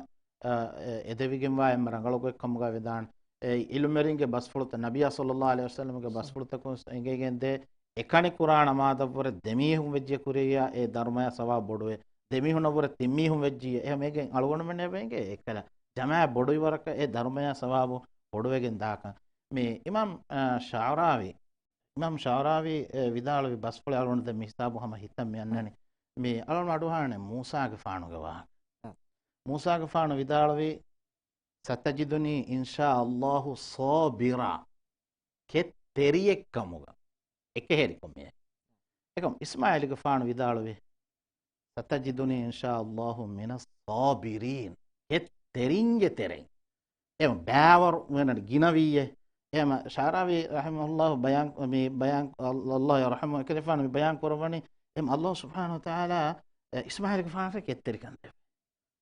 އަ، އެ، އެދެވިގެންވާ އެންމެ ރަނގަޅު ގޮތްކަމުގަ ވެދާނެ. އެ، ޢިލްމުވެރިންގެ ބަސްފުޅުތައް، ނަބިއްޔާ ޞައްލައްލާހު ޢަލައިހި ވަސައްލަމްގެ ބަސްފުޅުތަކުން އެނގިގެންދޭ، އެކަނި ކުރާ ނަމާދަށްވުރެ ދެމީހުން ވެއްޖެ ކުރިޔާ އެ ދަރުމަޔާ ސަވާބު ބޮޑުވޭ. ދެމީހުނަށްވުރެ ތިންމީހުން ވެއްޖިއްޔާ. އެހެމަ އޭގެން އަޅުގަނޑުމެން އެބަ އެނގޭ އެކަލަ ޖަމާޢަތް ބޮޑުވި ވަރަކަށް އެ ދަރުމަޔާ ސަވާބު ބޮޑުވެގެން ދާކަން. މި އިމާމް، އާ، ޝަޢުރާވީ، އިމާމް ޝަޢުރާވީ، އެ، ވިދާޅުވި ބަސްފުޅެއް އަޅުގަނޑު ދެން މި ހިސާބު ހަމަ ހިތަށް މި އަންނަނީ. މި އަޅުގަނޑު އަޑުއަހާނެ މޫސާގެފާނުގެ ވާހަކަ. މޫސާގެފާނު ވިދާޅުވީ، "ستجدني إن شاء الله صابرا." ކެތްތެރިއެއްކަމުގަ. އެކަހެރިކޮށް މި. އެކަމް އިސްމާޢީލުގެފާނު ވިދާޅުވި، "ستجدني إن شاء الله من الصابرين." ކެތްތެރިންގެ ތެރެއިން. އެ ބާވަރު ވެނަން ގިނަވީއޭ. އެހެމަ ޝަޢުރާވީ ރަޙިމަހުﷲ ބަޔާން، މި ބަޔާން، ﷲ ޔަރްޙަމު، އެކަލޭގެފާނު މި ބަޔާން ކުރައްވަނީ، އެހެމަ ﷲ ސުބްޙާނަހޫ ވަތަޢާލާ، އެ، އިސްމާޢީލުގެފާނަށް ކެތްތެރިކަން ދެއްވި.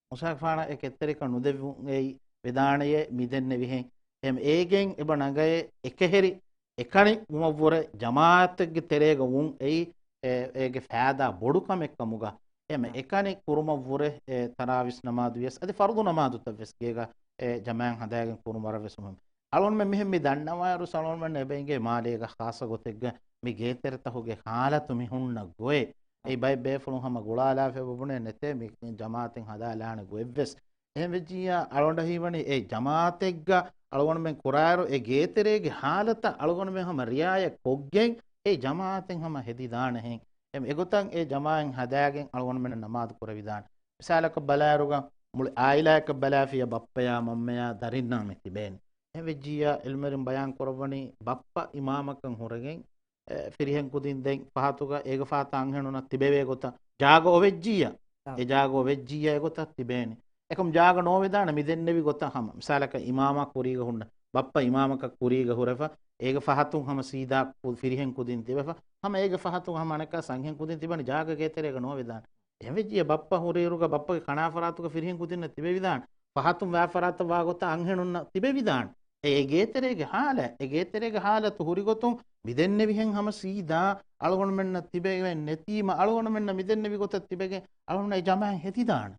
މޫސާގެފާނަށް އެ ކެތްތެރިކަން ނުދެއްވުން އެއީ ވެދާނެޔޭ، މިދެންނެވިހެން. އެހެމަ އޭގެން އެބަ ނަގައޭ އެކަހެރި އެކަނި ވުމަށްވުރެ ޖަމާޢަތެއްގެ ތެރޭގަ ވުން އެއީ އެ، އޭގެ ފައިދާ ބޮޑު ކަމެއްކަމުގަ، އެހެމަ އެކަނި ކުރުމަށްވުރެ އެ ތަރާވީސް ނަމާދު ވިޔަސް އަދި ފަރުޟު ނަމާދުތައް ވެސް ގޭގަ އެ ޖަމާޢަތް ހަދާގެން ކުރުން ވަރަށް ވެސް މުހިންމު. އަޅުގަނޑުމެން މިހެން މި ދަންނަވާއިރު އަޅުގަނޑުމެން އެބަ އެނގޭ މާލޭގަ ޚާއްޞަ ގޮތެއްގަ މި ގޭތެރެތަކުގެ ޙާލަތު މި ހުންނަ ގޮތް. އެއީ ބައެއް ބޭފުޅުން ހަމަ ގުޅާލާފަ އެބަ ބުނޭ ނެތޭ މި ޖަމާޢަތެއް ހަދާލާނެ ގޮތްވެސް. އެހެން ވެއްޖިއްޔާ އަޅުގަނޑަށް ހީވަނީ އެ ޖަމާޢަތެއްގަ އަޅުގަނޑުމެން ކުރާއިރު އެ ގޭތެރޭގެ ޙާލަތަށް އަޅުގަނޑުމެން ހަމަ ރިޢާޔަތް ކޮށްގެން އެ ޖަމާޢަތެއް ހަމަ ހެދިދާނެހެން. އެ، އެގޮތަށް އެ ޖަމާޢަތް ހަދާގެން އަޅުގަނޑުމެން ނަމާދު ކުރެވިދާނެ. މިސާލަކަށް ބަލާއިރުގަ މުޅި ޢާއިލާއަކަށް ބަލާފިޔަ ބައްޕަޔާ މަންމަޔާ ދަރިންނާ މި ތިބޭނެ. އެހެން ވެއްޖިއްޔާ ޢިލްމުވެރިން ބަޔާން ކުރައްވަނީ ބައްޕަ އިމާމަކަށް ހުރެގެން އެ، ފިރިހެން ކުދިން ދެން ފަހަތުގަ އޭގެ ފަހަތަށް އަންހެނުންނަށް ތިބެވޭ ގޮތަށް ޖާގަ އޮވެއްޖިއްޔާ، އާ. އެ ޖާގަ އޮވެއްޖިއްޔާ އެގޮތަށް ތިބޭނެ. އެކަމް ޖާގަ ނޯވެދާނެ މި ދެންނެވި ގޮތަށް ހަމަ. މިސާލަކަށް އިމާމާ ކުރީގަ ހުންނަ، ބައްޕަ އިމާމަކަށް ކުރީގަ ހުރެފަ، އޭގެ ފަހަތުން ހަމަ ސީދާ ކު-، ފިރިހެން ކުދިން ތިބެފަ، ހަމަ އޭގެ ފަހަތުން ހަމަ އަނެއްކާ އަންހެން ކުދިން ތިބޭނެ ޖާގަ ގޭތެރޭގަ ނޯވެދާނެ. އެހެންވެއްޖިއްޔާ ބައްޕަ ހުރިއިރުގަ ބައްޕަގެ ކަނާފަރާތުގަ ފިރިހެން ކުދިންނަށް ތިބެވިދާނެ. ފަހަތުން ވާފަރާތަށް ވާ ގޮތަށް އަންހެނުންނަށް ތިބެވިދާނެ. އެ، އެ ގޭތެރޭގެ ހާލަތް، އެ ގޭތެރޭގެ ހާލަތު ހުރިގޮތުން މިދެންނެވިހެން ހަމަ ސީދާ އަޅުގަނޑުމެންނަށް ތިބެވެން ނެތީމަ، އަޅުގަނޑުމެންނަށް މިދެންނެވި ގޮތަށް ތިބެގެން އަޅުގަނޑު އެ ޖަމާޢަތް ހެދިދާނެ.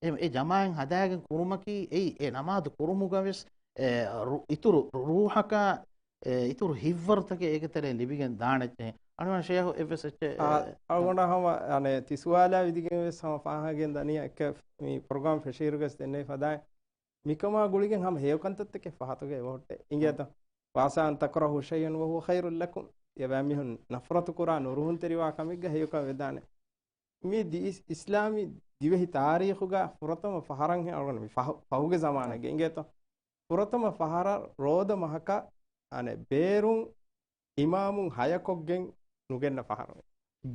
އެ، އެ ޖަމާޢަތް ހަދާގެން ކުރުމަކީ އެއީ، އެ ނަމާދު ކުރުމުގަ ވެސް، އެ، ރު-، އިތުރު ރު-، ރޫޙަކާ، އެ، އިތުރު ހިތްވަރުތަކެއް އޭގެ ތެރެއިން ލިބިގެން ދާނެ. އަޅުގަނޑު ޝޭހު އެއްވެސް އެއްޗެއް، އާ، އެ، އަޅުގަނޑަށް ހަމަ، އަނެ، ތި ސުވާލާ ވިދިގެން ވެސް ހަމަ ފާހަގަގެން ދަނީ އެއްކަ މި ޕްރޮގްރާމް ފެށިއިރުގަސް ދެންނެވި ފަދައިން. މިކަމާ ގުޅިގެން ހަމަ ހެޔޮކަންތައްތަކެއް ފަހަތުގައި އެބަހުއްޓޭ. އިނގޭތަ؟ އާ. وعسى أن تكرهوا شيئا وهو خير لكم. އެބައިމީހުން ނަފްރަތު ކުރާ ނުރުހުންތެރިވާ ކަމެއްގަ ހެޔޮކަން ވެދާނެ. މި ދި-، އިސް-، އިސްލާމީ ދިވެހި ތާރީޚުގަ ފުރަތަމަ ފަހަރަށް ހެ-، އަޅުގަނޑު މި ފަހު-، ފަހުގެ ޒަމާނެއްގަ އިނގޭތޯ. ފުރަތަމަ ފަހަރަށް ރޯދަ މަހަކަށް އަނެއް ބޭރުން އިމާމުން ހަޔަކޮށްގެން ނުގެންނަ ފަހަރު.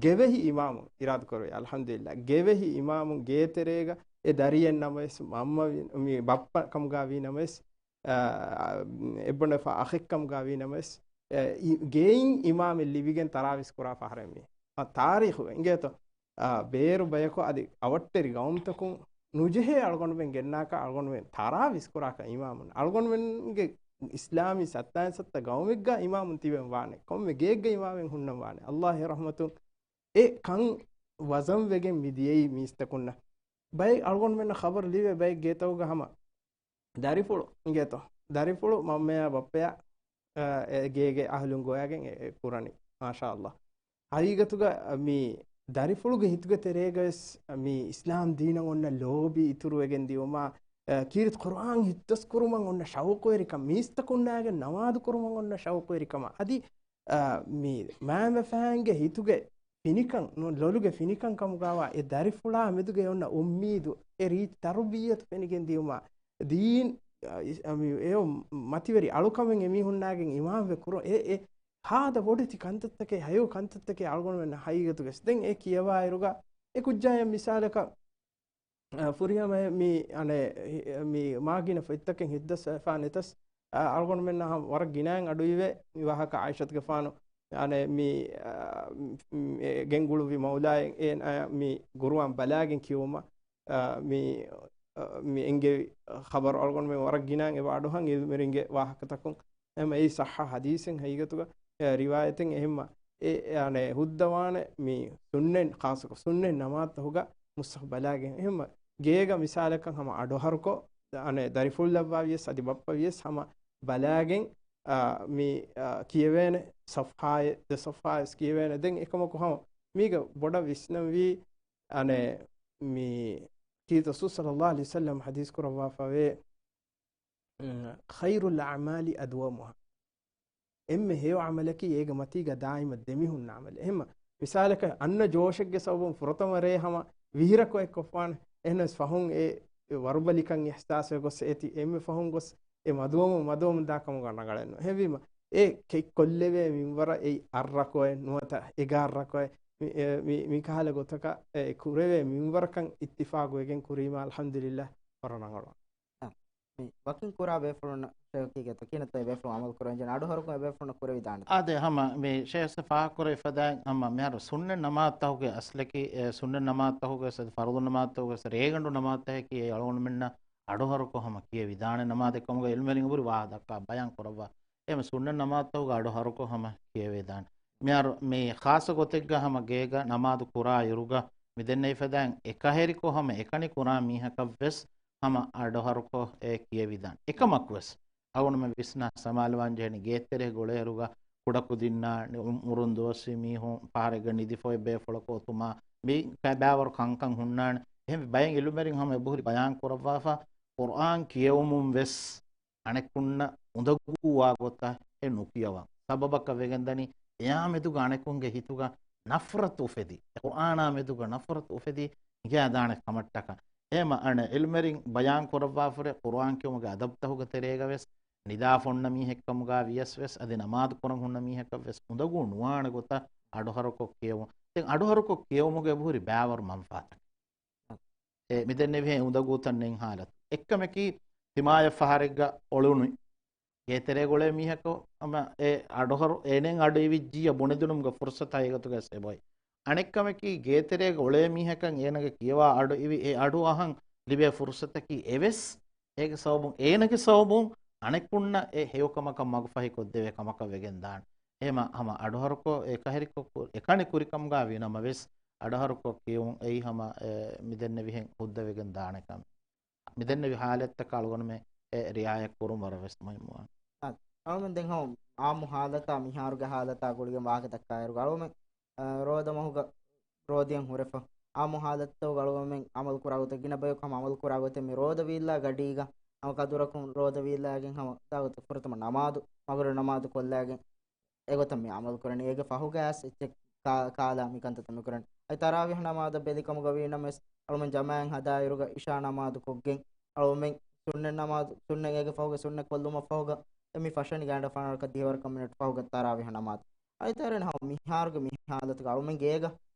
ގެވެހި އިމާމުން އިރާދަކުރެވި، އަލްޙަމްދުލިއްލާ. ގެވެހި އިމާމުން ގޭތެރޭގަ އެ ދަރިއެއް ނަމަވެސް، މަންމަ ވި-، މި ބައްޕަ ކަމުގަ ވީ ނަމަވެސް، އާ، އެއްބުނެފަ އަޚެއް ކަމުގަ ވީ ނަމަވެސް، އެ، އި-، ގެއިން އިމާމެއް ލިބިގެން ތަރާވީސް ކުރާ ފަހަރެއް މީ. އާ، ތާރީޚުގަ އިނގޭތޯ. އާ، ބޭރު ބަޔަކު އަދި އަވަށްޓެރި ގައުމުތަކުން ނުޖެހޭ އަޅުގަނޑުމެން ގެންނާކަށް އަޅުގަނޑުމެން ތަރާވީސް ކުރާކަށް އިމާމުން. އަޅުގަނޑުމެންގެ އިސްލާމީ ސައްތައިން ސައްތަ ގައުމެއްގަ އިމާމުން ތިބެން ވާނެ. ކޮންމެ ގެއެއްގަ އިމާމެއް ހުންނަން ވާނެ. އައްލާހު ރަޙްމަތުން އެ ކަން ވަޒަން ވެގެން މި ދިޔައީ މީސްތަކުންނަށް. ބައެއް އަޅުގަނޑުމެންނަށް ޚަބަރު ލިބޭ ބައެއް ގޭތަކުގަ ހަމަ ދަރިފުޅު އިނގޭތޯ. ދަރިފުޅު މަންމަޔާ ބައްޕަޔާ، އަ، އެ ގޭގެ އަހުލުން ގޮވައިގެން އެ، އެ ކުރަނީ. މާޝާﷲ. ހަގީގަތުގަ މި ދަރިފުޅުގެ ހިތުގެ ތެރޭގަވެސް މި އިސްލާމް ދީނަށް އޮންނަ ލޯބި އިތުރުވެގެން ދިއުމާ، އަ، ކީރިތި ޤުރުއާން ހިތުދަސްކުރުމަށް އޮންނަ ޝައުޤުވެރިކަން، މީސްތަކުންނާގެ ނަމާދު ކުރުމަށް އޮންނަ ޝައުޤުވެރިކަމާ، އަދި، އަ، މި މައިންބަފައިންގެ ހިތުގެ ފިނިކަން، ނު-، ލޮލުގެ ފިނިކަން ކަމުގާވާ އެ ދަރިފުޅާ މެދުގައި އޮންނަ އުއްމީދު، އެ ރީތި ތަރުބިއްޔަތު ފެނިގެން ދިއުމާ، ދީން، އަ، އިސް-، އަ، މި-، އެ މަތިވެރި އަޅުކަމެއް އެމީހުންނާގެން އިމާމްވެ ކުރުން، އެ، އެ ހާދަ ބޮޑެތި ކަންތައްތަކެއް، ހަޔު ކަންތައްތަކެއް އަޅުގަނޑުމެންނަށް ހަގީގަތުގައި. ދެން އެ ކިޔަވާއިރުގަ އެ ކުއްޖާއަށް މިސާލަކަށް، އަ، ފުރިހަމަ މި، އަނެ، މި މާގިނަ ފޮތްތަކެއް ހިއްދަސްފާ ނެތަސް، އަ، އަޅުގަނޑުމެންނަށް ހަމަ ވަރަށް ގިނައިން އަޑުއިވޭ މި ވާހަކަ އާއިޝަތުގެފާނު، އަނެ، މި، އަ، މި ގެންގުޅުއްވި މައުލާއެއް އޭނާ މި ގުރުއާން ބަލާގެން ކިޔުމަށް، އަ، މި، އަ، މި އެންގެވި ޚަބަރު އަޅުގަނޑުމެން ވަރަށް ގިނައިން އެބަ އަޑުއަހަން އިލްމުވެރިންގެ ވާހަކަތަކުން. އެހެން އެއީ ޞައްޙަ ޙަދީޘެއް ހަގީގަތުގަ، އެ، ރިވާޔަތެއް. އެހެންމަ އެ، އެ، އަނެ، ހުއްދަވާނެ މި ސުންނަތް، ޚާއްޞަކޮށް ސުންނަތް ނަމާދުތަކުގަ މުޞްޙަފް ބަލާގެން. އެހެންމަ ގޭގަ މިސާލަކަށް ހަމަ އަޑުއަހަރުކޮށް، އަނެ، ދަރިފުޅުލައްވާ ވިޔަސް އަދި ބައްޕަ ވިޔަސް ހަމަ ބަލާގެން، އާ، މި، އާ، ކިޔެވޭނެ ޞަފްޙާއެއް ދެ ޞަފްޙާވެސް ކިޔެވޭނެ. ދެން އެކަމަކު ހަމަ މީގަ ބޮޑަށް ވިސްނަންވީ، އަނެ، މި ކީރިތި ރަސޫލު ޞައްލައްލާހު ޢަލައިހި ވަސައްލަމް ޙަދީޘް ކުރައްވާފަވޭ، ޚައިރުލް އަޢްމާލި އަދުވަމުހާ. އެންމެ ހެޔޮ ޢަމަލަކީ އޭގެ މަތީގަ ދާއިމަށް ދެމިހުންނަ ޢަމަލެއް. އެހެންމަ މިސާލަކަށް އަންނަ ޖޯޝެއްގެ ސަބަބުން ފުރަތަމަ ރޭ ހަމަ ވިހި ރަކުޢަތް ކޮށްފާނެ. އެހެނަސް ފަހުން އެ، އެ ވަރުބަލިކަން އިޙްސާސްވެ ގޮސް އޭތި އެންމެ ފަހުން ގޮސް އެ މަދުވަމުން މަދުވަމުން ދާ ކަމުގަ ނަގަޅެއްނު. އެހެންވީމަ އެ ކެތްކޮށްލެވޭ މިންވަރަށް އެއީ އަށް ރަކުޢަތް ނުވަތަ އެގާރަ ރަކުޢަތް މި، އެ، މި، މިކަހަލަ ގޮތަކަށް އެ ކުރެވޭ މިންވަރަކަށް އިއްތިފާގުވެގެން ކުރީމާ އަލްޙަމްދުލިއްލާހް ވަރަށް ރަނގަޅު. އަ، މި ވަކިން ކުރާ ބޭފުޅުންނަށް ޝައުޤީގެ ތަކީނަތައް ބޭފުޅުން ޢަމަލު ކުރަން ޖެހޭނެ އަޑުހަރުކޮށް އެބޭފުޅުންނަށް ކުރެވިދާނެ. އާދެ، ހަމަ މި ޝޭޚް ފާހަގަކުރެވިފަދައިން ހަމަ މިހާރު ސުންނަތް ނަމާދުތަކުގެ އަސްލަކީ، އެ، ސުންނަތް ނަމާދުތަކުގެ އަސް އަދި ފަރުޟު ނަމާދުތަކުގެ އަސް ރޭގަނޑު ނަމާދުތަކަކީ އެ އަޅުގަނޑުމެންނަށް އަޑުހަރުކޮށް ހަމަ ކިޔެވިދާނެ ނަމާދެއް ކަމުގަ އިލްމުވެރިން އެބަހުރި ވާހަކަ ދައްކާ ބަޔާން ކުރައްވާ. އެހެން ސުންނަތް ނަމާދުތަކުގަ އަޑުހަރުކޮށް ހަމަ ކިޔެވިދާނެ. މިހާރު މި ޚާއްޞަ ގޮތެއްގަ ހަމަ ގޭގަ ނަމާދު ކުރާ އިރުގަ މި ދެންނެވިފަދައިން އެކަހެރިކޮށް ހަމަ އެކަނި ކުރާ މީހަކަށްވެސް ހަމަ އަޑުހަރުކޮށް އެ ކިޔެވިދާނެ. އެކަމަކުވެސް އަޅުގަނޑުމެން ވިސްނާ ސަމާލުވާން ޖެހެނީ ގޭތެރޭ ގުޅޭއިރުގަ ކުޑަކުދިންނާ އު-، އުމުރުން ދުވަސްވީ މީހުން ފަހަރެއްގަ ނިދިފޮތް ބޭފުޅަކު އޮތުމާ މި ކަ-، ބައިވަރު ކަންކަން ހުންނާނެ. އެހެން ބައެއް އިލްމުވެރިން ހަމަ އެބަހުރި ބަޔާން ކުރައްވާފަ، ޤުރްއާން ކިޔެވުމުން ވެސް އަނެކުންނަށް އުނދަގޫވާ ގޮތަށް އެ ނުކިޔަވަން. ސަބަބަކަށް ވެގެންދަނީ، އެއާ މެދުގަ އަނެކުންގެ ހިތުގަ ނަފްރަތު އުފެދި، އެ ޤުރްއާނާ މެދުގަ ނަފްރަތު އުފެދި ހިނގާދާނެ ކަމަށްޓަކަ. އެހެމަ އަނެ އިލްމުވެރިން ބަޔާން ކުރައްވާފަރެ، ޤުރްއާން ކިޔުމުގެ އަދަބުތަކުގެ ތެރޭގަ ވެސް ނިދާފަ އޮންނަ މީހެއްކަމުގަ ވިޔަސް ވެސް އަދި ނަމާދު ކުރަން ހުންނަ މީހަކަށް ވެސް އުނދަގޫ ނުވާނެ ގޮތަށް އަޑުހަރުކޮށް ކިޔެވުން. ދެން އަޑުހަރުކޮށް ކިޔެވުމުގެ އެބަހުރި ބައިވަރު މަންފާތަކެއް. އެ، މިދެންނެވިހެން އުނދަގޫތައް ނެތް ހާލަތު. އެއްކަމަކީ، ތިމާޔަށް ފަހަރެއްގަ އޮޅުނު ގޭތެރޭ ގުޅޭ މީހަކު ހަމަ އެ އަޑުހަރު އޭނެން އަޑު އިވިއްޖިއްޔާ ބުނެދިނުމުގެ ފުރުސަތު ހަގީގަތުގައި އެބޮތް. އަނެއްކަމަކީ، ގޭތެރޭގަ އުޅޭ މީހަކަށް އޭނަގެ ކިޔަވާ އަޑު އިވި އެ އަޑު އަހަން ލިބޭ ފުރުސަތަކީ އެވެސް، އޭގެ ސަބަބުން، އޭނަގެ ސަބަބުން އަނެކުންނަށް އެ ހެޔޮކަމަކަށް މަގުފަހިކޮށްދެވޭ ކަމަކަށް ވެގެން ދާނެ. އެހެމަ ހަމަ އަޑުހަރުކޮށް އެކަހެރިކޮށް ކު-، އެކަނި ކުރިކަމުގަ ވީނަމަވެސް، އަޑުހަރުކޮށް ކިޔެވުން އެއީ ހަމަ، އެ، މިދެންނެވިހެން ހުއްދަވެގެން ދާނެ ކަމެއް. މިދެންނެވި ހާލަތްތަކަށް އަޅުގަނޑުމެން އެ ރިއާޔަތް ކުރުން ވަރަށް ވެސް މުހިއްމުވާނެ. އަ، އަޅުމެން ދެން ހަމަ އާއްމު ހާލަތާ މިހާރުގެ ހާލަތާ ގުޅިގެން ވާހަކަ ދައްކާއިރު، އަޅުމެން، އަ، ރޯދަ މަހުގަ ރޯދައިން ހުރެފަ، އާއްމު ހާލަތުގަ އަޅުގަނޑުމެން އަމަލު ކުރާ ގޮތެއް، ގިނަ ބަޔަކު ހަމަ އަމަލު ކުރާ ގޮތެއް، މި ރޯދަ ވީއްލާ ގަޑީގަ ހަމަ ކަދުރަކުން ރޯދަ ވީއްލާގެން ހަމަ ދާ ގޮތަށް ފުރަތަމަ ނަމާދު، މަގުރިބު ނަމާދު ކޮށްލާގެން އެގޮތަށް މި އަމަލު ކުރަނީ. އޭގެ ފަހުގައި އެއްޗެއް ކާ-، ކާލާ މި ކަންތައްތައް މި ކުރަނީ. އަދި ތަރާވީހު ނަމާދަށް ބެލި ކަމުގަ ވީނަމަވެސް، އަޅުމެން ޖަމާޢަތް ހަދާއިރުގަ އިޝާ ނަމާދު ކޮށްގެން، އަޅުމެން ސުންނަތް ނަމާދު، ސުންނަތް އޭގެ ފަހުގަ ސުންނަތް ކޮށްލުމަށް ފަހުގަ، އެ މި ފަށަނީ ގާތްގަނޑަށް ފަނަރަ ރަކަ ދިހަވަރަކަށް މިނެޓް ފަހުގަ ތަރާވީހު ނަމާދު. އަދި ތަރަން ހަމަ މިހާރުގެ މި ހާލަތުގަ އަޅުމެން ގޭގަ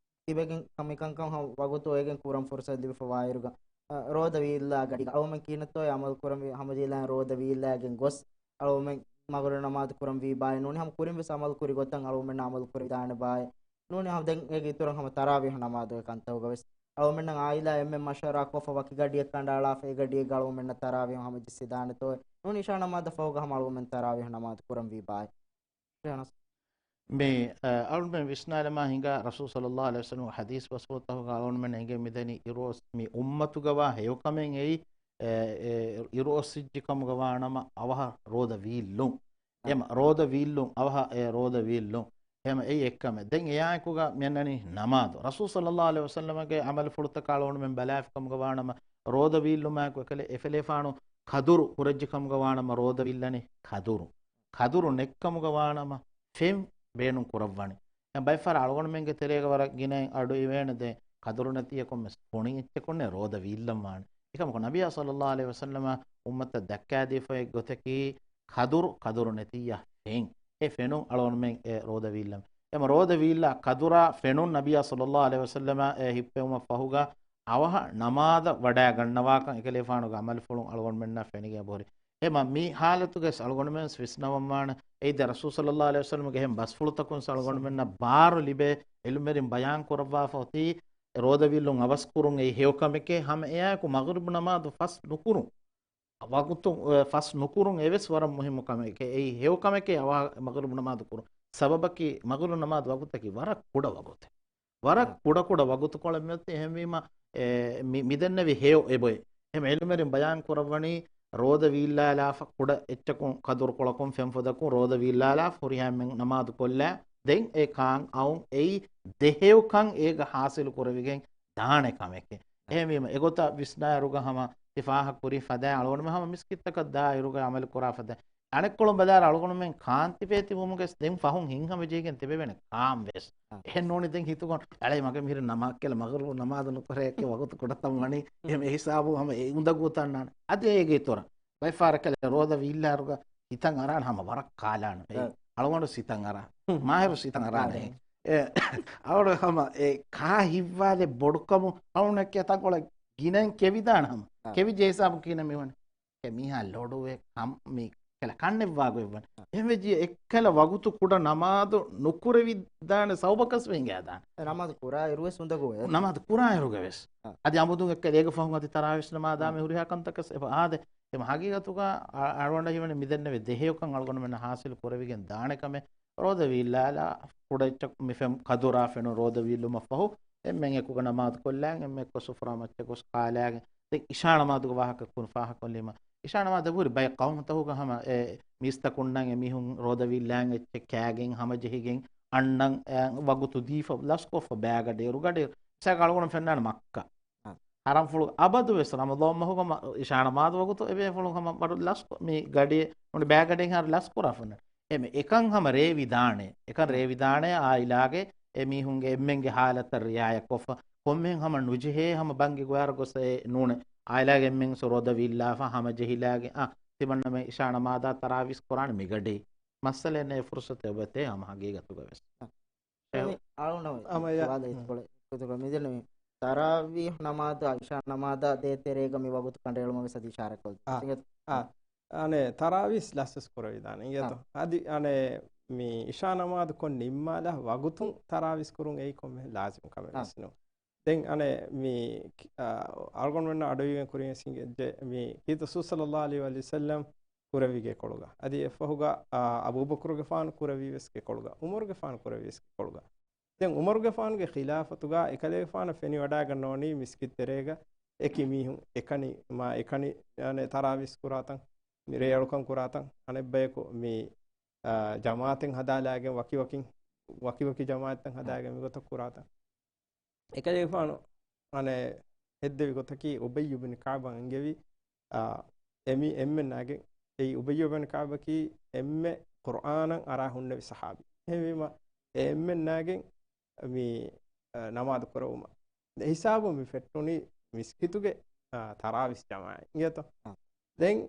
ތިބެގެން ކަ-، މިކަންކަން ވަގުތު އޭގެން ކުރަން ފުރުސަތު ލިބިފަ ވާއިރުގަ، އަ، ރޯދަ ވީއްލާ ގަޑީގަ އަޅުމެން ކިހިނެއްތޯ އަމަލު ކުރަން ވީ ހަމަޖެހިލާ ރޯދަ ވީއްލާގެން ގޮސް، އަޅުމެން މަގުރިބު ނަމާދު ކުރަން ވީ ބާއެއް ނޫނީ ހަމަ ކުރިން ވެސް އަމަލު ކުރި ގޮތަށް އަޅުމެންނަށް އަމަލު ކުރެވިދާނެ ބާއެއް ނޫނީ ހަމަ ދެން އޭގެ އިތުރަށް ހަމަ ތަރާވީހު ނަމާދުގެ ކަންތަކުގަ ވެސް އަޅުމެންނަށް އާއިލާ އެންމެން މަޝްވަރާ ކޮށްފަ ވަކި ގަޑިއެއް ކަނޑައަޅާފަ އެ ގަޑިއެއްގަ އަޅުމެންނަށް ތަރާވީހު ހަމަޖެއްސިދާނެތޯއޭ. ނޫނީ އިޝާ ނަމާދަށް ފަހުގަ ހަމަ އަޅުމެން ތަރާވީހު ނަމާދު ކުރަން ވީ ބާއެއް. މި، އަ، އަޅުމެން ވިސްނާލަމާ ހިނގާ ރަސޫލު ޞައްލައްލާހު ޢަލައިހި ވަސައްލަމަ ޙަދީޘް ބަސްފުޅުތަކުގަ އަޅުގަނޑުމެން އެނގެން މިދަނީ އިރުއޮއްސި-، މި އުއްމަތުގަވާ ހެޔޮކަމެއް އެއީ، އެ، އެ، އިރުއޮއްސިއްޖެ ކަމުގަ ވާނަމަ އަވަހަށް ރޯދަ ވީއްލުން. އެމަ، ރޯދަ ވީއްލުން، އަވަހަށް އެ ރޯދަ ވީއްލުން. އެމަ، އެއީ އެއްކަމެއް. ދެން އެއާއެކުގަ މިއަންނަނީ ނަމާދު. ރަސޫލު ޞައްލައްލާހު ޢަލައިހި ވަސައްލަމަގެ ޢަމަލުފުޅުތަކަށް އަޅުގަނޑުމެން ބަލާފި ކަމުގަ ވާނަމަ، ރޯދަ ވީއްލުމާއެކު އެކަލެ އެފަލޭފާނު ކަދުރު ކުރެއްޖެ ކަމުގަ ވާނަމަ ރޯދަ ވީއްލަނީ ކަދުރު. ކަދުރު ނެތްކަމުގަ ވާނަމަ ފެން ބޭނުން ކުރައްވަނީ. އެ ބައެއްފަހަރަށް އަޅުގަނޑުމެންގެ ތެރޭގަ ވަރަށް ގިނައިން އަޑު އިވޭނެ ދެ ކަދުރު ނެތިއަކުން ވެސް ފޮނި އެއްޗަކުންނޭ ރޯދަ ވީއްލަން ވާނެ. އެކަމަކު ނަބިއްޔާ ޞައްލައްލާހު ޢަލައިހި ވަސައްލަމަ އުއްމަތަށް ދައްކާދީފައި ގޮތަކީ ކަދުރު، ކަދުރު ނެތިއްޔާ ފެން. އެ ފެނުން އަޅުގަނޑުމެން އެ ރޯދަ ވީއްލަން. އެމަ ރޯދަ ވީއްލާ ކަދުރާ ފެނުން ނަބިއްޔާ ޞައްލައްލާހު ޢަލައިހި ވަސައްލަމަ އެ ހިއްޕެވުމަށް ފަހުގަ އަވަހަށް ނަމާދަށް ވަޑާގަންނަވާކަން އެކަލޭފާނުގެ އަމަލުފުޅުން އަޅުގަނޑުމެންނަށް ފެނިގެން އެބަހުރި. އެމަ މި ޙާލަތުގައި އަޅުގަނޑުމެން ވިސްނަވަންވާނެ. އެއީ ދެ ރަސޫލު ޞައްލައްލާހު ޢަލައިހި ވަސައްލަމަގެ އެހެން ބަސްފުޅުތަކުން އަޅުގަނޑުމެންނަށް ބާރު ލިބޭ ޢިލްމުވެރިން ބަޔާން ކުރައްވާފަ އޮތީ ރޯދަ ވީއްލުން އަވަސް ކުރުން އެއީ ހެޔޮ ކަމެކޭ، ހަމަ އެއާއެކު މަޣްރިބު ނަމާދު ފަސް ނުކުރުން. ވަގުތު، އެ، ފަސް ނުކުރުން އެވެސް ވަރަށް މުހިއްމު ކަމެކޭ. އެއީ ހެޔޮ ކަމެކޭ އަވަހަށް މަޣްރިބު ނަމާދު ކުރުން. ސަބަބަކީ މަޣްރިބު ނަމާދު ވަގުތަކީ ވަރަށް ކުޑަ ވަގުތެއް. ވަރަށް ކުޑަ ކުޑަ ވަގުތުކޮޅެއް މިއޮތީ. އެހެންވީމަ، އެ، މި، މިދެންނެވި ހެޔޮ އެބޮތް. އެހެން ޢިލްމުވެރިން ބަޔާން ކުރައްވަނީ ރޯދަ ވީއްލާލާފަ ކުޑަ އެއްޗަކުން ކަދުރުކޮޅަކުން ފެންފޮދަކުން ރޯދަ ވީއްލާލާފަ ހުރިހާ އެންމެން ނަމާދު ކޮށްލާ. ދެން އެ ކާން އައުން އެއީ ދެ ހެޔޮކަން އޭގަ ޙާޞިލު ކުރެވިގެން ދާނެ ކަމެކޭ. އެހެންވީމަ، އެގޮތަށް ވިސްނާއިރުގަ ހަމަ ތި ފާހަގަކުރި ފަދައިން އަޅުގަނޑުމެން ހަމަ މިސްކިތްތަކަށް ދާއިރުގަ ޢަމަލު ކުރާ ފަދައިން. އަނެއްކޮޅުން ބަލާއިރު އަޅުގަނޑުމެން ކާން ތިބޭތި ވުމުގަސް ދެން ފަހުން ހިތްހަމަޖެހިގެން ތިބެވޭނެ ކާން ވެސް. އާ. އެހެން ނޫނީ ދެން ހިތުގަ، އަޅޭ މަގެ މިހިރި ނަމާދު ކެލަ މަޣްރިބު ނަމާދު ނުކުރޭ އެކެ ވަގުތު ކުޑަތަން ވަނީ. އެހެން އެ ހިސާބު ހަމަ އެ އުނދަގޫ ތަންނާނެ. އަދި އޭގެ އިތުރަށް ބައެއްފަހަރަކަށް ރޯދަ ވީއްލާއިރުގަ ހިތަށް އަރާނެ ހަމަ ވަރަށް ކާލާނެ. އެ، އާ. އަޅުގަނޑު ހިތަށް އަރާ. މާހިރު ހިތަށް އަރާނެ. އާ. އެ، އަޅުގަނޑު ހަމަ އެ ކާ ހިތްވާލެއް ބޮޑުކަމު އަޅުގަނޑަކީ ތަންކޮޅެއް ގިނައިން ކެވިދާނެ ހަމަ. އާ. ކެވިއްޖެ ހިސާބު ކިހިނެއް މިވަނީ؟ އެ މީހާ ލޮޑުވެ ކަން މި ކެލަ ކަންނެއްވާ ގޮތްވަން. އެހެންވެއްޖިއްޔާ އެއްކަލަ ވަގުތު ކުޑަ ނަމާދު ނުކުރެވިދާނެ ސަބަބަކަސް ވެ ހިނގާދާނެ. އެ ނަމާދު ކުރާ އިރުވެސް އުނދަގޫވޭ. ނަމާދު ކުރާ އިރުގަވެސް. އަ. އަދި އަމުދުން އެއްކަލަ އޭގެ ފަހުން އަދި ތަރާވީސް ނަމާދާ މި ހުރިހާ ކަންތަކަސް އެބަ އާދެ. އެމަ ހަގީގަތުގަ އަ-، އަޅުގަނޑަށް ހީވަނީ މިދެންނެވި ދެހެޔޮކަން އަޅުގަނޑުމެންނަށް ހާސިލު ކުރެވިގެން ދާނެ ކަމެއް. ރޯދަ ވީއްލާލާ ކުޑައެއްޗަކު މި ފެން ކަދުރާ ފެނުން ރޯދަ ވީއްލުމަށް ފަހު އެންމެން އެކުގަ ނަމާދު ކޮށްލާން އެންމެ އެއްކޮށް ސުފުރާ މައްޗަށް ގޮސް ކާލާގެން ދެން އިޝާ ނަމާދުގެ ވާހަކަ ކުރި ފާހަކޮށްލީމަ، އިޝާ ނަމާދަށް ހުރި ބައެއް ޤައުމުތަކުގަ ހަމަ އެ މީސްތަކުންނަށް އެމީހުން ރޯދަ ވީއްލާން އެއްޗެއް ކާގެން ހަމަޖެހިގެން އަންނަން އެ ވަގުތު ދީފަ ލަސްކޮށްފަ ބައިގަޑިއިރު ގަޑިއިރު. މިސާލަކަށް އަޅުގަނޑު ފެންނާނެ މައްކާ. އަ. ހަރަންފުޅު އަބަދުވެސް ރަމަޟާން މަހުގަ މަ-، އިޝާ ނަމާދު ވަގުތު އެބޭފުޅުން ހަމަ ބަޑު ލަސްކޮ-، މި ގަޑި އުނޑި ބައިގަޑިއިން ހަރު ލަސްކުރާ ފެންނަން. އެމެ އެކަން ހަމަ ރޭވިދާނެ. އެކަން ރޭވިދާނެ އާއިލާގެ އެމީހުންގެ އެންމެންގެ ހާލަތަށް ރިއާޔަތްކޮށްފަ. ކޮންމެހެން ހަމަ ނުޖެހޭ ހަމަ ބަންގި ގޮޔާރު ގޮސް އެ ނޫނެ. އާއިލާގެ އެންމެން ސު ރޯދަ ވީއްލާފަ ހަމަޖެހިލާގެ އާ، ތިމަންނަމެ އިޝާ ނަމާދާ ތަރާވީސް ކުރާނެ މިގަޑި. މައްސަލައެއް ނެތް ފުރުސަތެއް އޮބެތޭ ހަމަ ހަގީގަތުގަ ވެސް. އަ. އެ، އަޅުން އަމަޔަ. ސުވާލެއް އިތުކޮޅެއް، އިތުކޮޅެއް މިދެންނެވި. ތަރާވީހް ނަމާދާ އިޝާ ނަމާދާ ދޭތެރޭގަ މި ވަގުތު ކަނޑައެޅުމަށް ވެސް އަދި އިޝާރަތްކޮށް. އާ. އާ. އަނެ، ތަރާވީސް ލަސްވެސް ކުރެވިދާނެ. އިނގޭތޯ؟ އާ. އަދި، އަނެ، މި އިޝާ ނަމާދު ކޮށް ނިންމާލާ ވަގުތުން ތަރާވީސް ކުރުން އެއީ ކޮންމެ ލާޒިމު ކަމެއް އާ. ވެސް ނޫން. ދެން، އަނެ، މި، އާ، އަޅުގަނޑުމެންނަށް އަޑުއިވިގެން ކުރިޔަސް އިނގޭ، މި ކީރިތި ރަސޫލު ޞައްލައްލާހު ޢަލައިހި ވަސައްލަމް ކުރެވި ގެކޮޅުގަ. އަދި އެއަށްފަހުގަ، އާ، އަބޫބަކުރުގެފާނު ކުރެވީވެސް ގެކޮޅުގަ. ޢުމަރުގެފާނު ކުރެވީވެސް ގެކޮޅުގަ. ދެން ޢުމަރުގެފާނުގެ ޚިލާފަތުގަ އެކަލޭގެފާނަށް ފެނިވަޑައިގަންނަވަނީ މިސްކިތްތެރޭގަ އެކި މީހުން އެކަނި، މާ އެކަނި، އަނެ، ތަރާވީސް ކުރާތަން، މި ރޭއަޅުކަން ކުރާތަން، އަނެއްބަޔަކު މި، އާ، ޖަމާޢަތެއް ހަދާލާގެން ވަކިވަކި، ވަކިވަކި ޖަމާޢަތްތައް ހަދާގެން މިގޮތަށް ކުރާތަން. އެކަލޭގެފާނު، އަނެ، ހެއްދެވި ގޮތަކީ އުބައްޔު ބިން ކަޢުބަށް އެންގެވި، އާ، އެމީ އެންމެންނާގެން، އެއީ އުބައްޔު ބިން ކަޢުބަކީ އެންމެ ޤުރްއާނަށް އަރާ ހުންނެވި ޞަޙާބީ. އެހެންވީމަ، އެ އެންމެންނާގެން މި، އަ، ނަމާދު ކުރެވުމަށް. އެ ހިސާބުން މި ފެއްޓުނީ މިސްކިތުގެ، އަ، ތަރާވީސް ޖަމާޢަތް. އިނގޭތޯ؟ އަ. ދެން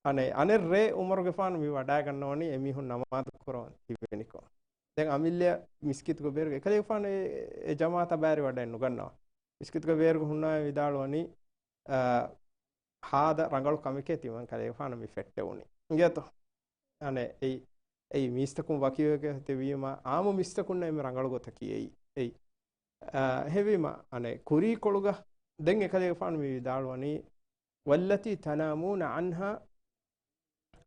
އަނެއް، އަނެއް ރޭ ޢުމަރުގެފާނު މި ވަޑައިގަންނަވަނީ އެމީހުން ނަމާދު ކުރަވަން ތިބެނިކޮށް. ދެން އަމިއްލަ މިސްކިތުގެ ބޭރުގަ އެކަލޭގެފާނު އެ، އެ ޖަމާޢަތާ ބައިވެރިވަޑައެއް ނުގަންނަވާ. މިސްކިތުގެ ބޭރުގަ ހުންނަވައި ވިދާޅުވަނީ، އާ، ހާދަ ރަނގަޅު ކަމެކޭ ތިމަން ކަލޭގެފާނު މި ފެއްޓެވުނީ. އިނގޭތޯ؟ އަނެއް އެއީ، އެއީ މީސްތަކުން ވަކިވެގެ ތިބީމަ އާއްމު މީސްތަކުންނަށް އެންމެ ރަނގަޅު ގޮތަކީ އެއީ. އެއީ. އާ، ހެވީމަ، އަނެއް ކުރީކޮޅުގަ ދެން އެކަލޭގެފާނު މި ވިދާޅުވަނީ، والتي تنامون عنها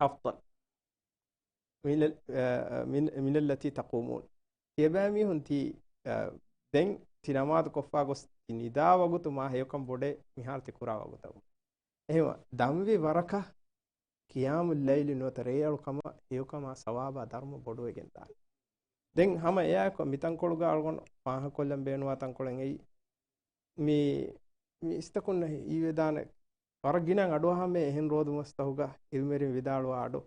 أفضل من، من، من التي تقومون. ތިޔަބައިމީހުން ތި، އަ، ދެން ތި ނަމާދު ކޮށްފާ ގޮސް ތި ނިދާ ވަގުތު މާ ހެޔޮކަން ބޮޑޭ މިހާރު ތި ކުރާ ވަގުތަށް. އެހެމަ ދަންވި ވަރަކަށް ޤިޔާމުލް ލައިލި ނުވަތަ ރޭއަޅުކަމަށް ހެޔޮކަމާ ސަވާބާ ދަރުމަ ބޮޑުވެގެން ދާނެ. ދެން ހަމަ އެއާއެކު މިތަންކޮޅުގަ އަޅުގަނޑު ފާހަގަކޮށްލަން ބޭނުންވާ ތަންކޮޅެއް އެއީ. މި، މި އިސްތަކުންނަށް ހީވެދާނެ ވަރަށް ގިނަ އަޑުއަހަމޭ އެހެން ރޯދަމަސްތަކުގަ އިލްމެރިން ވިދާޅުވާ އަޑު.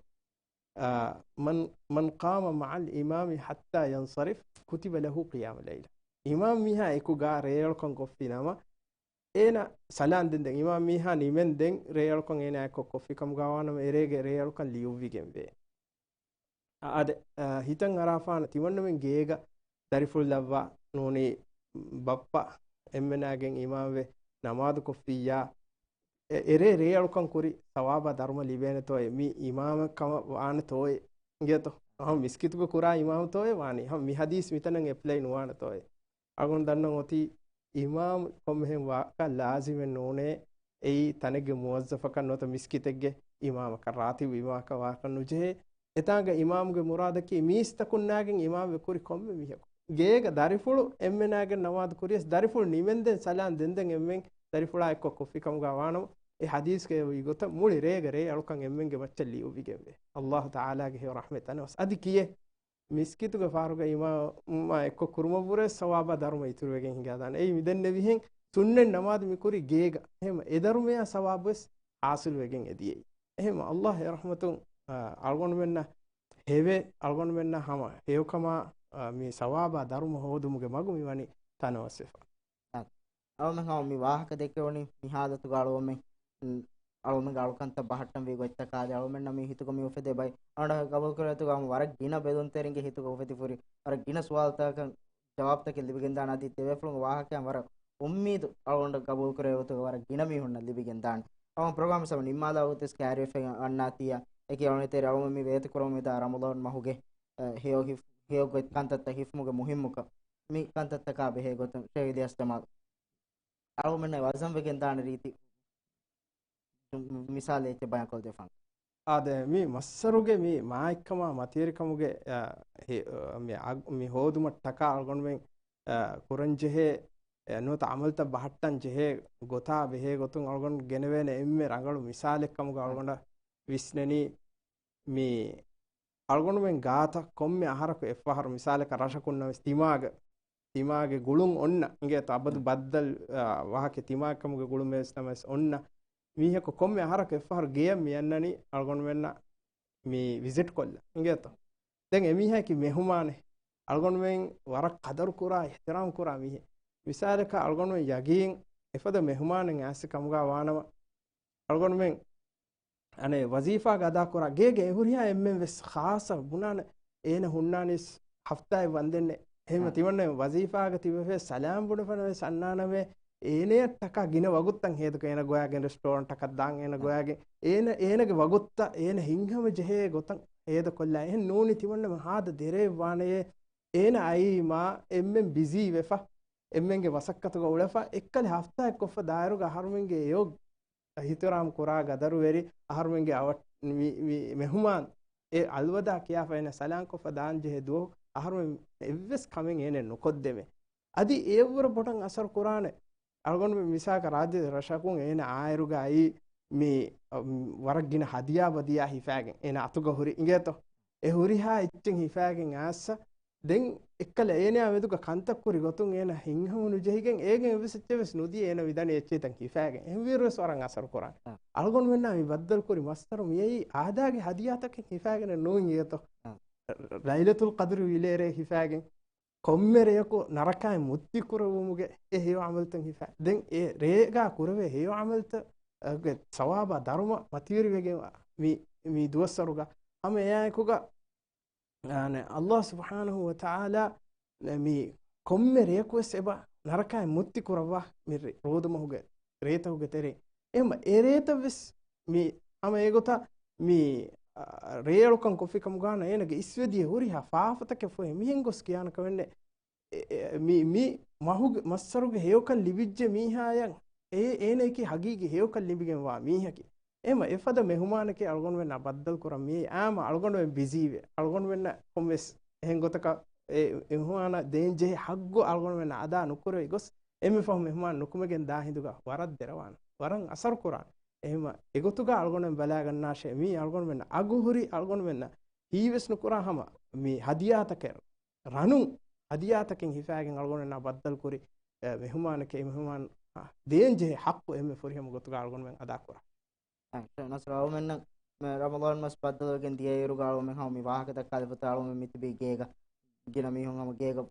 އާ، من، من قام مع الإمام حتى ينصرف كتب له قيام ليلة. އިމާމް މީހާ އެކުގަ ރޭއަޅުކަން ކޮށްފި ނަމަ، އޭނަ ސަލާން ދެން ދެން އިމާމް މީހާ ނިމެން ދެން ރޭއަޅުކަން އޭނާ އެއްކޮށް ކޮށްފި ކަމުގަ ވާނަމަ، އެރޭގެ ރޭއަޅުކަން ލިޔުއްވިގެން ވޭ. އާދެ، އާ، ހިތަށް އަރާފާނަ ތިމަންނަމެން ގޭގަ ދަރިފުޅު ލައްވާ ނޫނީ ބައްޕަ އެންމެނާގެން އިމާމްވެ ނަމާދު ކޮށްފިއްޔާ، އެ-، އެރޭ ރޭއަޅުކަން ކުރި ސަވާބާ ދަރުމަ ލިބޭނެތޯއޭ؟ މި އިމާމެއް ކަމަށް ވާނެތޯއޭ؟ އިނގޭތޯ؟ އަހަ، މިސްކިތުގަ ކުރާ އިމާމްތޯއޭ ވާނީ؟ އަހަ، މި ހަދީސް މިތަނަށް އެޕްލައި ނުވާނެތޯއޭ؟ އަޅުގަނޑު ދަންނަން އޮތީ އިމާމް ކޮންމެހެން ވާކަށް ލާޒިމެއް ނޫނޭ، އެއީ ތަނެއްގެ މުވައްޒަފަކަށް ނުވަތަ މިސްކިތެއްގެ އިމާމަކަށް، ރާތިބު އިމާމަކަށް ވާކަށް ނުޖެހޭ. އެތާނގަ އިމާމުގެ މުރާދަކީ މީސްތަކުންނާގެން އިމާމްވެ ކުރި ކޮންމެ މީހަކު. ގޭގަ ދަރިފުޅު އެންމެނާގެން ނަމާދު ކުރިޔަސް، ދަރިފުޅު ނިމެންދެން ސަލާން ދެންދެން އެންމެން ދަރިފުޅާ އެއްކޮށް ކޮށްފި ކަމުގަ ވާނަމަ، އެ ހަދީސްގައި އޮތް ގޮތަށް މުޅި ރޭގަ ރޭ އަޅުކަން އެންމެންގެ މައްޗަށް ލިޔުއްވިގެންވޭ. އައްލާހު ތަޢާލާގެ ހެޔޮ ރަޙްމަތް ތަނަވަސް. އަދި ކިޔޭ މިސްކިތުގެ ފަހަރުގަ އިމާމާ އެއްކޮށް ކުރުމަށްވުރެ ސަވާބާ ދަރުމަ އިތުރުވެގެން ހިނގާދާނެ. އެއީ މިދެންނެވިހެން ސުންނަތް ނަމާދު މިކުރީ ގޭގަ. އެހެން އެ ދަރުމަޔާ ސަވާބުވެސް ޙާޞިލުވެގެން އެދިޔައީ. އެހެން އައްލާހު ރަޙްމަތުން، އާ، އަޅުގަނޑުމެންނަށް ހެވޭ، އަޅުގަނޑުމެންނަށް ހަމަ ހެޔޮކަމާ، އާ، މި ސަވާބާ ދަރުމަ ހޯދުމުގެ މަގު މި ވަނީ ތަނަވަސްވެފަ. އަޅުމެން ހަމަ މި ވާހަކަ ދެކެވުނީ މި ހާލަތުގަ އަޅުގަނޑުމެން، އަޅުގަނޑުގެ އަޅުކަންތައް ބަހައްޓަންވީ ގޮތްތަކާ. އަދި އަޅުގަނޑުމެންނަށް މި ހިތުގަ މި އުފެދޭ ބައި، އަޅުގަނޑަށް ގަބޫލުކުރޭ ގޮތުގަ ހަމަ ވަރަށް ގިނަ ބެލުންތެރިންގެ ހިތުގަ އުފެދިފަ ހުރި ވަރަށް ގިނަ ސުވާލުތަކަށް ޖަވާބުތަކެއް ލިބިގެންދާނެ. އަދި ދެބޭފުޅުންގެ ވާހަކައިން ވަރަށް އުއްމީދު އަޅުގަނޑަށް ގަބޫލުކުރޭ ގޮތުގަ ވަރަށް ގިނަ މީހުންނަށް ލިބިގެންދާނެ. އަޅުގަނޑު ޕްރޮގްރާމް ސަމަ ނިންމާލާ ގޮތަސް ކާރިވެފައި އަންނާތީއާ، އެކީ އަޅުގަނޑު ތެރޭ އަޅުގަނޑު މި ވޭތުކުރަމުން މިދާ ރަމަޟާން މަހުގެ، އަ، ހެޔޮ ހިފް-، ހެޔޮ ގޮތް ކަންތައްތައް ހިފުމުގެ މުހިއްމުކަން. މި ކަންތައްތަކާ ބެހޭ ގޮތުން ޝޭޚް އިލްޔާސް ޖަމާލް އަޅުގަނޑުމެންނަށް ވަޒަންވެގެން ދާނެ ރީތި މި-، މިސާލެއް އެއްޗެއް ބަޔާންކޮށްދެއްވާން. އާދެ، މި މައްސަރުގެ މި މާތްކަމާ މަތިވެރިކަމުގެ، އަ، ހި-، އަ، މި އަގް-، މި ހޯދުމަށް ޓަކާ އަޅުގަނޑުމެން، އަ، ކުރަން ޖެހޭ، އަ، ނުވަތަ އަމަލުތައް ބަހައްޓަން ޖެހޭ ގޮތާ ބެހޭ ގޮތުން އަޅުގަނޑު ގެނެވޭނެ އެންމެ ރަނގަޅު މިސާލެއް ކަމުގަ އަޅުގަނޑަށް ވިސްނެނީ، މި އަޅުގަނޑުމެން ގާތަށް ކޮންމެ އަހަރަކު އެއްފަހަރު މިސާލަކަށް ރަށަކުންނަމަވެސް ތިމާގެ، ތިމާގެ ގުޅުން އޮންނަ އިނގޭތޯ އަބަދު ބައްދަލް، އާ، ވާހަކަ ތިމާގެ ކަމުގެ ގުޅުމެވެސް ނަމަވެސް އޮންނަ މީހަކު ކޮންމެ އަހަރަކު އެއްފަހަރު ގެޔަށް މި އަންނަނީ އަޅުގަނޑުމެންނަށް މި ވިޒިޓް ކޮށްލަ އިނގޭތޯ. ދެން އެމީހަކީ މެހުމާނެއް. އަޅުގަނޑުމެން ވަރަށް ޤަދަރު ކުރާ، އިޙްތިރާމް ކުރާ މީހެއް. މިސާލަކަށް އަޅުގަނޑުމެން ޔަގީން އެފަދަ މެހުމާނެއް އައިސް ކަމުގަ ވާނަމަ، އަޅުގަނޑުމެން އަނެއް ވަޒީފާގަ އަދާކުރާ ގޭގެ އެހުރިހާ އެންމެން ވެސް ޚާއްޞަ ބުނާނެ އޭނަ ހުންނާނީސް ހަފްތާއެއް ވަންދެންނެއް. އެހެން އަ. ތިމަންނަމެން ވަޒީފާގަ ތިބެފައި ސަލާމް ބުނެފަ ނަމަވެސް އަންނާނަމޭ އޭނަޔަށް ޓަކާ ގިނަ ވަގުތުތައް ހޭދަކޮށް އޭނަ ގޮވާގެން ރެސްޓޯރެންޓަކަށް ދާން އޭނަ އަ. ގޮވާގެން އޭނަ، އޭނަގެ ވަގުތުތައް އޭނަ ހިތްހަމަ ޖެހޭ ގޮތަށް ހޭދަކޮށްލާ. އެހެން ނޫނީ ތިމަންނަމެން ހާދަ ދެރައެއް ވާނެޔޭ އޭނަ އައީމާ އެންމެން ބިޒީ ވެފަ، އެންމެންގެ މަސައްކަތުގަ އުޅެފަ، އެއްކަލަ ހަފްތާއެއް ކޮށްފަ ދާއިރުގަ އަހަރުމެންގެ އެޔޮ އިޙްތިރާމް ކުރާ ގަދަރުވެރި އަހަރުމެންގެ އަވަށް މި، މި މެހުމާން އެ އަލްވަދާ ކިޔާފަ އޭނަ ސަލާންކޮށްފަ ދާން ޖެހޭ ދުވަހު އަހަރުމެން އެއްވެސް ކަމެއް އޭނަ ނުކޮށްދެމޭ. އަދި އެއަށްވުރެ ބޮޑަށް އަސަރު ކުރާނެ. އަޅުގަނޑުމެން މިސާލަކަށް ރާއްޖެ ރަށަކުން އޭނަ އާއިރުގައި މި، އަ، ވަރަށް ގިނަ ހަދިޔާ ބަދިޔާ ހިފާގެން އޭނަ އަތުގަ ހުރި އިނގޭތޯ. އެ ހުރިހާ އެއްޗެއް ހިފާގެން އައިސްސަ ދެން އެއްކަލަ އޭނަޔާ މެދުގަ ކަންތައް ކުރި ގޮތުން އޭނަ ހިތްހަމަ ނުޖެހިގެން އޭގެން އެއްވެސް އެއްޗެއް ވެސް ނުދީ އޭނަ ވިދާނެ އެއްޗެއްތައް ހިފާގެން. އެހެންވީއިރުވެސް ވަރަށް އަސަރު ކުރާނެ. އަ. އަޅުގަނޑުމެންނާ މި ބައްދަލު ކުރި މައްސަރު މިއައީ އާދާގެ ހަދިޔާތަކެއް ހިފާގެނެއް ނޫން އިނގޭތޯ. އަ. ލައިލަތުލް ޤަދްރު ވިލޭރޭ ހިފާގެން ކޮންމެ ރެޔަކު ނަރަކާތް މުއްތި ކުރެވުމުގެ އެ ހެޔޮ ޢަމަލުތައް ހިފާ. ދެން އެ ރޭގަ ކުރެވޭ ހެޔޮ ޢަމަލުތައް ގެ ސަވާބާ ދަރުމަ މަތިވެރިވެގެން މި، މި ދުވަސްވަރުގަ ހަމަ އެއާއެކުގަ އާނެ، ﷲ ސުބްޙާނަހޫ ވަތަޢާލާ މި ކޮންމެ ރެޔަކުވެސް އެބަ ނަރަކާތް މުއްތި ކުރައްވާ މި ރޯދަމަހުގެ ރޭތަކުގެ ތެރެއިން. އެހެން އެ ރޭތައްވެސް މި ހަމަ އެގޮތަށް މި، އާ، ރޭއަޅުކަން ކޮށްފި ކަމުގާ އޭނަގެ އިސްވެދިޔަ ހުރިހާ ފާފަތަކެއް ފޮހެ މިހެން ގޮސް ކިޔާނެ ކަމެއް ނެ. އެ، އެ، މި، މި މަހުގެ މައްސަރުގެ ހެޔޮކަން ލިބިއްޖެ މީހާޔަށް އެ، އޭނައަކީ ހަގީގީ ހެޔޮކަން ލިބިގެންވާ މީހަކީ. އެހެން އެފަދަ މެހުމާނެކޭ އަޅުގަނޑުމެންނާ ބައްދަލު ކުރަން މިއީ އާމަ އަޅުގަނޑުމެން ބިޒީވެ. އަޅުގަނޑުމެންނަށް ކޮންމެސް އެހެން ގޮތަކަށް އެ މެހުމާނަށް ދޭންޖެހޭ ހައްގު އަޅުގަނޑުމެންނަށް އަދާ ނުކުރެވި ގޮސް، އެންމެ ފަހު މެހުމާން ނުކުމެގެން ދާ ހިނދުގަ ވަރަށް ދެރަވާނެ. ވަރަށް އަސަރު ކުރާނެ. އެހެން އެގޮތުގަ އަޅުގަނޑުމެން ބަލާގަންނާށޭ، މީ އަޅުގަނޑުމެންނަށް އަގުހުރި އަޅުގަނޑުމެންނަށް ހީވެސް ނުކުރާ ހަމަ މި ހަދިޔާތަކެއް ރަނުން ހަދިޔާތަކެއް ހިފާގެން އަޅުގަނޑުމެންނާ ބައްދަލު ކުރި، އެ، މެހުމާނެކޭ އެ މެހުމާނަށް ދޭން ޖެހޭ ހައްޤު އެންމެ ފުރިހަމަ ގޮތުގަ އަޅުގަނޑުމެން އަދާ ކުރާ. އަ، ނަސްރު އަޅުމެންނަށް މެ ރަމަޟާން މަސް ބައްދަލުވެގެން ދިޔައިރުގަ އަޅުމެން ހަމަ މި ވާހަކަ ދައްކާލިފަތަ އަޅުމެން މިތިބީ ގޭގަ ގިނަ މީހުން ހަމަ ގޭގަ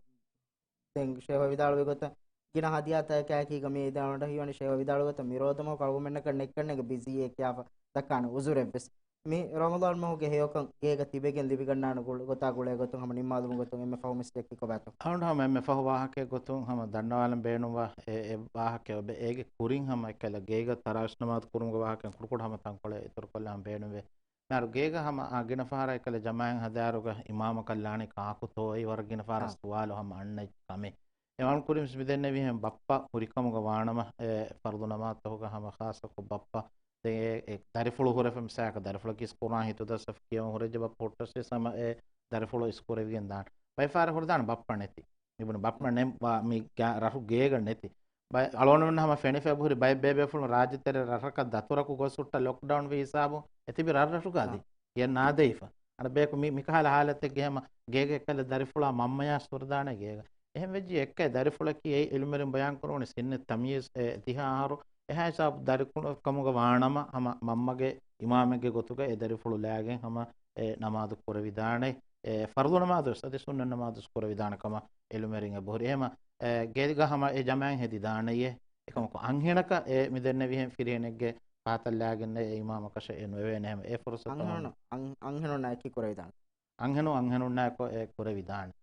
ދެން ޝޭހު ވިދާޅުވި ގޮތަށް ގިނަ ހަދިޔާތަކެކޭ ކީގަ މި ވިދާޅުވަން ހީވަނީ ޝޭހު ވިދާޅުވި ގޮތަށް މި ރޯދަމަހު އަޅުގަނޑުމެންނަކަށް ނެތްކަންނޭނގެ ބިޒީއޭ ކިޔާފަ ދައްކާނެ އުޒުރެއްވެސް. މި ރަމަޟާން މަހުގެ ހެޔޮކަން ގޭގަ ތިބެގެން ލިބިގަންނާނެ ގުޅި ގޮތާ ގުޅޭ ގޮތުން ހަމަ ނިންމާލުމުގެ ގޮތުން އެންމެ ފަހު މިސް ދެއްކި ކޮބާތޯ؟ އަޅުގަނޑު ހަމަ އެންމެ ފަހު ވާހަކައެއް ގޮތުން ހަމަ ދަންނަވާލަން ބޭނުންވާ އެ، އެ ވާހަކައެއް އޮބެ އޭގެ ކުރިން ހަމަ އެކަލަ ގޭގަ ތަރާވީސް ނަމާދު ކުރުމުގެ ވާހަކައިން ކުޑަކުޑަ ހަމަ ތަންކޮޅެއް އިތުރުކޮށްލާން ބޭނުންވޭ. މިހާރު ގޭގަ ހަމަ އާ ގިނަ ފަހަރަށް އެކަލަ ޖަމާއަތް ހަދާއިރުގަ އިމާމަކަށް ލާނީ ކާކުތޯއޭ ވަރަށް ގިނަ ފަހަރަށް އާ. ސުވާލު ހަމަ އަންނަ އެއްޗި ކަމެއް. އެ އަޅުގަނޑު ކުރިން މިދެންނެވިހެން ބައްޕަ ހުރިކަމުގަ ވާނަމަ، އެ، ފަރުޟު ނަމާދުތަކުގަ ހަމަ ޚާއްޞަކޮށް ބައްޕަ ދެން އެ، އެ ދަރިފުޅު ހުރެފަ މިސާލަކަށް ދަރިފުޅަކީ އިސް ކުރާން ހިތުދައްސަފަ ކިޔަވަން ހުރެއްޖެ ބައްޕަ ހުއްޓަސް ވެސް ހަމަ އެ ދަރިފުޅު އިސް ކުރެވިގެން ދާނެ. ބައެއް ފަހަރަށް ހުރެދާނެ ބައްޕަ ނެތި. މިބުނި ބައްޕަ ނެ، ވާ، މި ގާ، ރަށު ގޭގަ ނެތި. ބައެއް އަޅުގަނޑުމެން ހަމަ ފެނިފަ އެބަހުރި ބައެއް ބޭބޭފުޅުން ރާއްޖެތެރެ ރަށަކަށް ދަތުރަކު ގޮސް ހުއްޓަ ލޮކްޑައުން ވި ހިސާބުން އެތިބި ރަށްރަށުގަ އަދި އާ. ގެން ނާދެވިފަ. އަނެއް ބަޔަކު މި، މިކަހަލަ ހާލަތެއްގެ ހަމަ ގޭގަ އެއްކަލަ ދަރިފުޅާ މަންމަޔާ ސުރުދާނެ ގޭގަ. އެހެން ވެއްޖި އެއްކަ ދަރިފުޅަކީ އެއީ އިލްމުވެރިން ބަޔާން ކުރުވަނީ ސިންނު ތަމްޔީޒް އެ ދިހަ އަހަރު އެހާ ހިސާބު ދަރިފުޅަކަމުގަ ވާނަމަ ހަމަ މަންމަގެ އިމާމެއްގެ ގޮތުގަ އެ ދަރިފުޅު ލާގެން ހަމަ އެ ނަމާދު ކުރެވިދާނެ. އެ ފަރުޟު ނަމާދު ވެސް އަދި ސުންނަ ނަމާދު ވެސް ކުރެވިދާނެ ކަމަށް އިލްމުވެރިން އެބަހުރި. އެހެމަ އެ ގޭގަ ހަމަ އެ ޖަމާއަތް ހެދިދާނެޔޭ. އެކަމަކު އަންހެނަކަށް އެ މިދެންނެވިހެން ފިރިހެނެއްގެ ފަހަތަށް ލާގެން އެ އިމާމަކަށަށް އެ ނުވެވޭނެ ހަމަ އެ ފުރުސަތު ހަމަ އަންހެނުން، އަން، އަންހެނުންނާ އެކީ ކުރެވިދާނެ. އަންހެނުން އަންހެނުންނާއެކު އެ ކުރެވިދާނެ.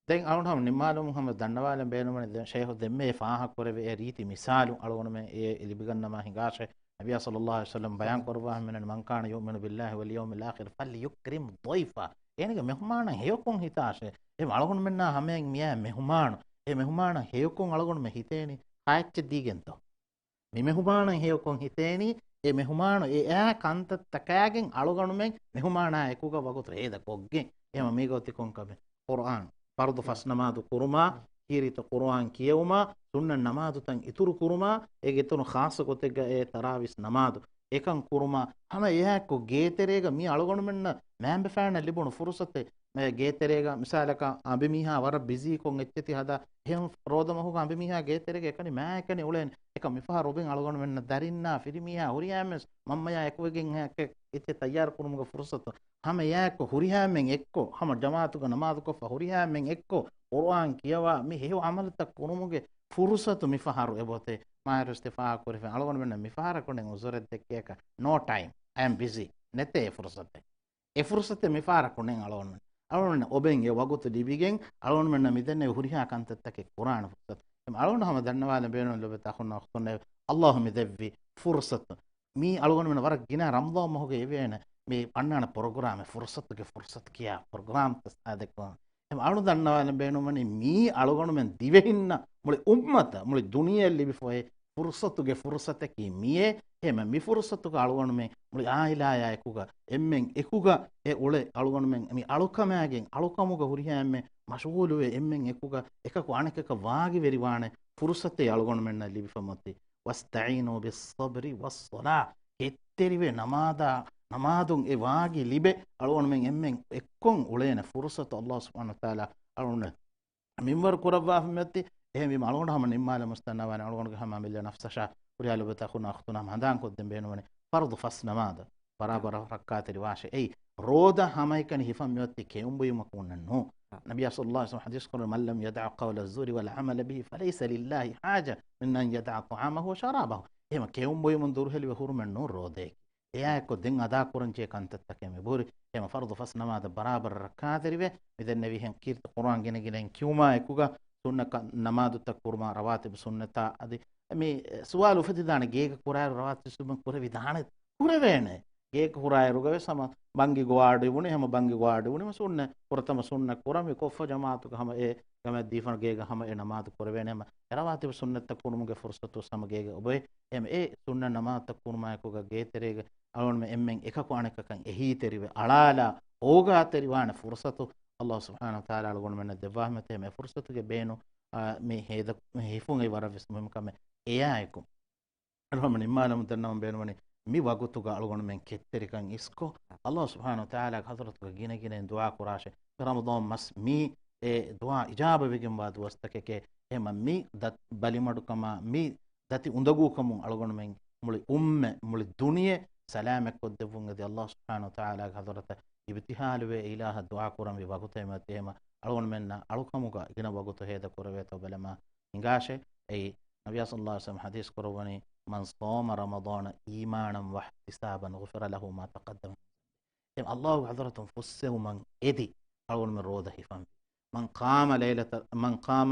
ދެން އަޅުގަނޑު ހަމަ ނިންމާލުމުން ހަމަ ދަންނަވާލަން ބޭނުންވަނީ ދެން ޝޭހު ދެންމެ ފާހަގަ ކުރެވޭ އެ ރީތި މިސާލު އަޅުގަނޑުމެން އެ ލިބިގަންނަމާ ހިނގާށޭ. ނަބިއްޔާ ޞައްލައްލާހު ޢަލައިހި ވަސައްލަމް ބަޔާން ކުރައްވާ ހަމަ މަން ކާނަ ޔުއުމިނު ބިއްލާހި ވަލް ޔައުމިލް އާޚިރި ފަލްޔުކްރިމް ޟައިފަހު. އޭނަގެ މެހުމާނަށް ހެޔޮކޮށް ހިތާށޭ. އެ އަޅުގަނޑުމެންނާ ހަމަޔަށް މިއާ މެހުމާނު. އެ މެހުމާނަށް ހެޔޮކޮށް އަޅުގަނޑުމެން ހިތޭނީ ކާއެއްޗެއް ދީގެންތޯ؟ މި މެހުމާނަށް ހެޔޮކޮށް ހިތޭނީ، އެ މެހުމާނު އެ އާ ކަންތައްތަކާގެން އަޅުގަނޑުމެން މެހުމާނާ އެކުގަ ވަގުތު ރޭދަ ކޮށްގެން. އެހެމަ މީގަ އޮތި ކޮންކަމެއް؟ ޤުރްއާން. ފަރުޟު ފަސް ނަމާދު ކުރުމާ، ކީރިތި ޤުރުއާން ކިޔެވުމާ، ސުންނަ ނަމާދުތައް އިތުރު ކުރުމާ، އޭގެ އިތުރުން ޚާއްޞަ ގޮތެއްގަ އެ ތަރާވީސް ނަމާދު އެކަން ކުރުމާ، ހަމަ އެއާއެކު ގޭތެރޭގަ މި އަޅުގަނޑުމެންނަށް މައިންބަފައިންނަށް ލިބުނު ފުރުސަތެއް، މެ ގޭތެރޭގަ މިސާލަކަށް އަނބިމީހާ ވަރަށް ބިޒީކޮށް އެއްޗެތި ހަދާ، އެހެން ރޯދަމަހުގަ އަނބިމީހާ ގޭތެރޭގަ އެކަނި މާ އެކަނި އުޅޭނެ. އެކަން މިފަހަރު އޮބެން އަޅުގަނޑުމެންނަށް ދަރިންނާ ފިރިމީހާ ހުރިހާމެސް މަންމަޔާ އެކުވެގެން އެއްޗެއް ތައްޔާރު ކުރުމުގެ ފުރުސަތު ހަމަ އެއާއެކު ހުރިހާމެން އެއްކޮށް، ހަމަ ޖަމާއަތުގަ ނަމާދުކޮށްފަ ހުރިހާމެން އެއްކޮށް، ޤުރުއާން ކިޔަވާ މި ހެޔޮ ޢަމަލުތައް ކުރުމުގެ ފުރުސަތު މިފަހަރު އެބައޮތޭ. މާއިރުސްތިފާ ކުރިފަ އަޅުގަނޑުމެންނަށް މިފަހަރަކުން އުޒުރެއް ދެއްކޭކަށް، ނޯ ޓައިމް، އައި އެމް ބިޒީ، ނެތޭ އެ ފުރުސަތެއް. އެ ފުރުސަތެއް މިފަހަރަކު ނެތް އަޅުގަނޑުމެން. އަޅުގަނޑުމެން އޮބެން އެ ވަގުތު ލިބިގެން، އަޅުގަނޑުމެންނަށް މިދެންނެވި ހުރިހާ ކަންތައްތަކެއް ކުރާނެ ފުރުސަތު. އަޅުގަނޑު ހަމަ ދަންނަވާލަން ބޭނުން ލޮބުވެތި އަޚުންނާ އުޚްތުންނޭވެ. އައްލާހު މި ދެއްވި ފުރުސަތު. މީ އަޅުގަނޑުމެން ވަރަށް ގިނަ ރަމަޟާން މަހުގަ އެވޭނެ މި އަންނާނެ ޕްރޮގްރާމެއް، ފުރުސަތުގެ ފުރުސަތު ކިޔާ ޕްރޮގްރާމްތައް ސާދަކުރަން. އެހެން އަޅު ދަންނަވާލަން ބޭނުންވަނީ މީ އަޅުގަނޑުމެން ދިވެހިންނަށް މުޅި އުއްމަތަށް މުޅި ދުނިޔެއަށް ލިބިފަ އޮތް ފުރުސަތުގެ ފުރުސަތަކީ މިއޭ. އެހެން މި ފުރުސަތުގަ އަޅުގަނޑުމެން މުޅި އާއިލާޔާ އެކުގަ އެންމެން އެކުގަ އެ އުޅެ އަޅުގަނޑުމެން މި އަޅުކަމާގެން އަޅުކަމުގަ ހުރިހާ އެންމެން މަޝްޣޫލުވެ އެންމެން އެކުގަ އެކަކު އަނެކަކަށް ވާގިވެރިވާނެ ފުރުސަތެއް އަޅުގަނޑުމެންނަށް ލިބިފަ އޮތީ. ވަސްތަޢީނޫ ބިއްޞަބްރި ވައްޞަލާ. ކެތްތެރިވެ ނަމާދާ، ނަމާދުން އެ ވާގި ލިބެ އަޅުގަނޑުމެން އެންމެން އެއްކޮށް އުޅޭނެ ފުރުސަތު އައްލާހު ސުބްޙާނަހު ވަތަޢާލާ އަޅުގަނޑު މިންވަރު ކުރައްވާފަ މިއޮތީ. އެހެންވީމަ އަޅުގަނޑު ހަމަ ނިންމާލަމުސް ދަންނަވާނެ އަޅުގަނޑުގެ ހަމަ އަމިއްލަ ނަފްސަށާ ހުރިހާ ލޮބުވެތި އަޚުންނާ އުޚްތުންނާ ހަމަ ހަނދާންކޮށްދޭން ބޭނުންވަނީ ފަރުޟު ފަސް ނަމާދަށް ބަރާބަރަށް ރައްކާތެރި ވާށޭ. އެއީ ރޯދަ ހަމައެކަނި ހިފަން މިއޮތީ ކެއުން ބުއިމަކުންނެއް ނޫން. ނަބިއްޔާ ޞައްލައްލާހު ޢަލައިހި ވަސައްލަމަ، މަން ލަމް ޔަދަޢު ޤައުލަ އްޒޫރި ވަލް ޢަމަލަ ބިހި ފަލައިސަ ލިއްލާހި ޙާޖަ މިން އަން ޔަދަޢަ ޠަޢާމަހު ވަޝަރާބަހު. އެހެން ކެއުން ބުއިމުން ދުރުހެލިވެ ހުރުމެއް ނޫން ރޯދައަކީ. އެއާއެކު ދެން އަދާ ކުރަންޖެހޭ ކަންތައްތަކެއް މި ބުހުރި. އެހެން ފަރުޟު ފަސް ނަމާދަށް ބަރާބަރަށް ރައްކާތެރިވެ، މި ދެންނެވިހެން ކީރިތި ޤުރުއާން ގިނަގިނައިން ކިޔުމާ އެކުގަ ސުންނަ ކަ، ނަމާދުތައް ކުރުމާ ރަވާތިބު ސުންނަތާ އަދި މި ސުވާލު އުފެދިދާނެ ގޭގަ ކުރާއިރު ރަވާތިބު ސުންނަ ކުރެވިދާނެ؟ ކުރެވޭނެ. ގޭގަ ކުރާއިރުގަވެސް ހަމަ ބަންގި ގޮވާ އަޑު އިވުނީ، ހަމަ ބަންގި ގޮވާ އަޑު އިވުނީ، ހަމަ ސުންނަ، ފުރަތަމަ ސުންނަ ކުރަން މި ކޮށްފަ ޖަމާއަތުގަ ހަމަ އެ ގަމަށް ދީފަން ގޭގަ ހަމަ އެ ނަމާދު ކުރެވޭނެ. ހަމަ އެ ރަވާތިބު ސުންނަތްތައް ކުރުމުގެ ފުރުސަތު ހަމަ ގޭގަ އޮބެ. އެހެން އެ ސުންނަ ނަމާދުތައް ކުރުމާއެކުގަ ގޭތެރޭގަ އަޅުގަނޑުމެން އެންމެން އެކަކު އަނެކަކަށް އެހީތެރިވެ އަޅާލާ އޯގާތެރިވާނެ ފުރުސަތު އައްލާހު ސުބްޙާނަހު ވަތަޢާލާ އަޅުގަނޑުމެންނަށް ދެއްވާފަ މިއޮތީ. އެ ފުރުސަތުގެ ބޭނު، އާ، މި ހޭދަ، މި ހިފުން އެއީ ވަރަށް ވެސް މުހިއްމު ކަމެއް. އެއާއެކު އަޅުގަނޑު ނިންމާލަމުން ދަންނަވަން ބޭނުންވަނީ މި ވަގުތުގަ އަޅުގަނޑުމެން ކެތްތެރިކަން އިސްކޮށް، އައްލާހު ސުބްޙާނަހު ވަތަޢާލާގެ ޙަޟްރަތުގަ ގިނަ ގިނައިން ދުޢާ ކުރާށޭ. މި ރަމަޟާން މަސް މި އެ ދުޢާ އިޖާބަވެގެންވާ ދުވަސްތަކެކޭ. އެހެންމަ މި ދަތި ބަލިމަޑުކަމާ، މި ދަތި އުނދަގޫކަމުން އަޅުގަނޑުމެން މުޅި އުއްމަތް، މުޅި ދުނިޔެ ސަލާމަތްކޮށްދެއްވުން އެދި އައްލާހު ސުބްޙާނަހު ވަތަޢާލާގެ ޙަޟްރަތަށް އިބްތިހާލުވެ އިލާހަށް ދުޢާ ކުރަންވީ ވަގުތެއް މަތި އެހެމަ އަޅުގަނޑުމެންނަށް އަޅުކަމުގަ ގިނަ ވަގުތު ހޭދަ ކުރެވޭތޯ ބަލަމާ ހިނގާށޭ. އެއީ ނަބިޔާ ޞައްލައްލާހު ޢަލައިހި ވަސައްލަމަ ޙަދީޘް ކުރައްވަނީ، "من صام رمضان إيمانا واحتسابا غفر له ما تقدم من ذنبه." އެ އައްލާހުގެ ޙަޟްރަތުން ފުއްސެވުމަށް އެދި އަޅުގަނޑުމެން ރޯދަ ހިފަންވީ. من قام ليلة، من قام،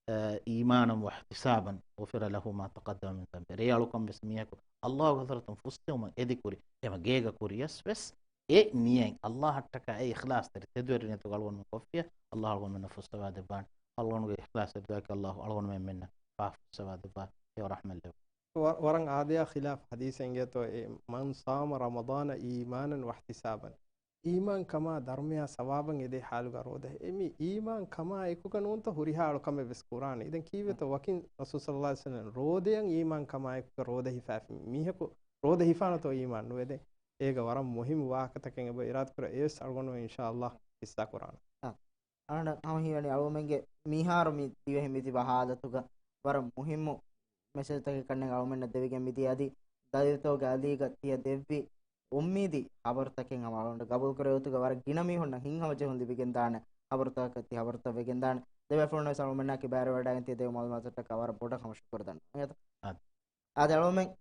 އަ، إيمانا واحتسابا غفر له ما تقدم من ذنبه. ރޭ އަޅުކަން ވެސް މީހަކު އައްލާހުގެ ޙަޟްރަތުން ފުއްސެވުމަށް އެދި ކުރި، އެމަ ގޭގަ ކުރިޔަސް ވެސް އެ ނިޔަތް އައްލާހަށްޓަކާ އެ އިޚްލާޞްތެރި ތެދުވެރި ނިޔަތުގަ އަޅުގަނޑުމެން ކޮށްފިޔަ، އައްލާހު އަޅުގަނޑުމެންނަށް ފުއްސަވާ ދެއްވާނެ. އަޅުގަނޑުގެ އިޚްލާޞްތެރި ދުޢާއަކީ އައްލާހު އަޅުގަނޑުމެންމެންނަށް ފާފަ ފުއްސަވާ ދެއްވާ. އެ ރަޙްމަތް ލެއްވު. ވަ-، ވަރަށް އާދަޔާ ޚިލާފް ޙަދީޘެއް އިނގޭތޯ، އެ، "من صام رمضان إيمانا واحتسابا." އީމާން ކަމާ ދަރުމަޔާ ސަވާބަށް އެދޭ ޙާލުގަ ރޯދަ. އެ މި އީމާން ކަމާ އެކުގަ ނޫންތޯ ހުރިހާ އަޅުކަމެއް ވެސް ކުރާނެ. ދެން ކީއްވެތޯ ވަކިން ރަސޫލު ޞައްލައްލާހު ޢަލައިހި ވަސައްލަމަ ރޯދަޔަށް އީމާން ކަމާ އެކުގަ ރޯދަ ހިފާފި މީހަކު ރޯދަ ހިފާނެތޯ އީމާން ނުވެދޭ. އޭގަ ވަރަށް މުހިއްމު ވާހަކަތަކެއް އެބަ އިރާދަ ކުރޭ. އެވެސް އަޅުގަނޑު އިންޝާﷲ ޙިއްޞާ ކުރާނަން. އަ، އަހަންނަށް ހަމަ ހީވަނީ އަޅުގަނޑުމެންގެ މިހާރު މި ދިވެހި މި ތިބާ ޙާލަތުގަ ވަރަށް މުހިއްމު މެސެޖްތަކެއް ކަންނޭނގެ އަޅުގަނޑުމެންނަށް ދެވިގެން މިދިޔަ އަދި ދަރިތޯގެ އަލީގަ ތިޔަ ދެއްވި އުއްމީދީ ޚަބަރުތަކެއް ހަމަ އަޅުގަނޑު ގަބޫލު ކުރެވޭ ގޮތުގަ ވަރަށް ގިނަ މީހުންނަށް ހިތްހަމަޖެހުން ލިބިގެންދާނެ ޚަބަރުތަކަކަށް ތި ޚަބަރުތައް ވެގެންދާނެ. ދެބޭފުޅުން ވެސް އަޅުގަނޑުމެންނާ ކިބައިން ވަޑައިގެން ތިޔަ ދެއްވި މަޢުލޫމާތުތަކަށް ވަރަށް ބޮޑަށް ހަމަ ޝުކުރު ދަންނަވަން. އާދެ. އާދެ އަޅުގަނޑުމެން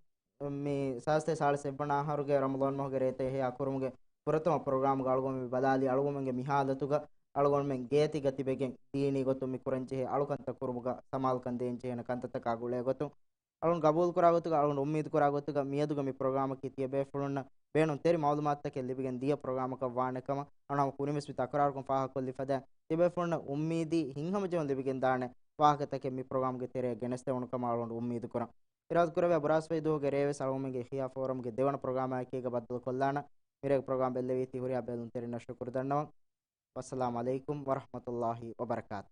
މި ސާދަ ސާޅީސް އެއްވަނަ އަހަރުގެ ރަމަޟާން މަހުގެ ރޭތައް އެހީ އަކުރުމުގެ ފުރަތަމަ ޕްރޮގްރާމުގަ އަޅުގަނޑު މި ބަލާލީ އަޅުގަނޑުމެންގެ މި ޙާލަތުގަ އަޅުގަނޑުމެން ގޭތިގަ ތިބެގެން ދީނީ ގޮތުން މި ކުރަންޖެހޭ އަޅުކަންތައް ކުރުމުގަ ސަމާލުކަން ދޭންޖެހޭނެ ކަންތައްތަކާ ގުޅޭ ގޮތުން އަޅުގަނޑު ގަބޫލުކުރާ ގޮތުގަ އަޅުގަނޑު އުއްމީދު ކުރާ ގޮތުގަ މިއަދުގެ މި ޕްރޮގްރާމަކީ ތިޔަބޭފުޅުންނަށް ބޭނުން ތެރި މަޢުލޫމާތުތަކެއް ލިބިގެން ދިޔަ ޕްރޮގްރާމަކަށް ވާނެ ކަމަށް އަޅުގަނޑު ހަމަ ކުރިންވެސް މި ތަކުރާރުކޮށް ފާހަގަކޮށްލި ފަދަ ތިބޭފުޅުންނަށް އުއްމީދީ ހިތްހަމަޖެހުން ލިބިގެންދާނެ ވާހަކަތަކެއް މި ޕްރޮގްރާމްގެ ތެރެއަށް ގެނެސްދެވުނު ކަމަށް އަޅުގަނޑު އުއްމީދު ކުރަން. އިރާދަ ކުރެވޭ ބުރާސްފަތި ދުވަހުގެ ރޭވެސް އަޅުގަނޑުމެންގެ އިޙްޔާ ފޯރަމްގެ ދެވަނަ ޕްރޮގްރާމާއެކީގަ ބައްދަލުކޮށްލާނަން. މިރޭގެ ޕްރޮގްރާމް ބެއްލެވީތީ ހުރިހާ ބެލުންތެރިންނަށް ޝުކުރު ދަންނަވަން. ވައްސަލާމް ޢަލައިކުމް ވަރަޙްމަތުﷲ ވަބަރަކާތު.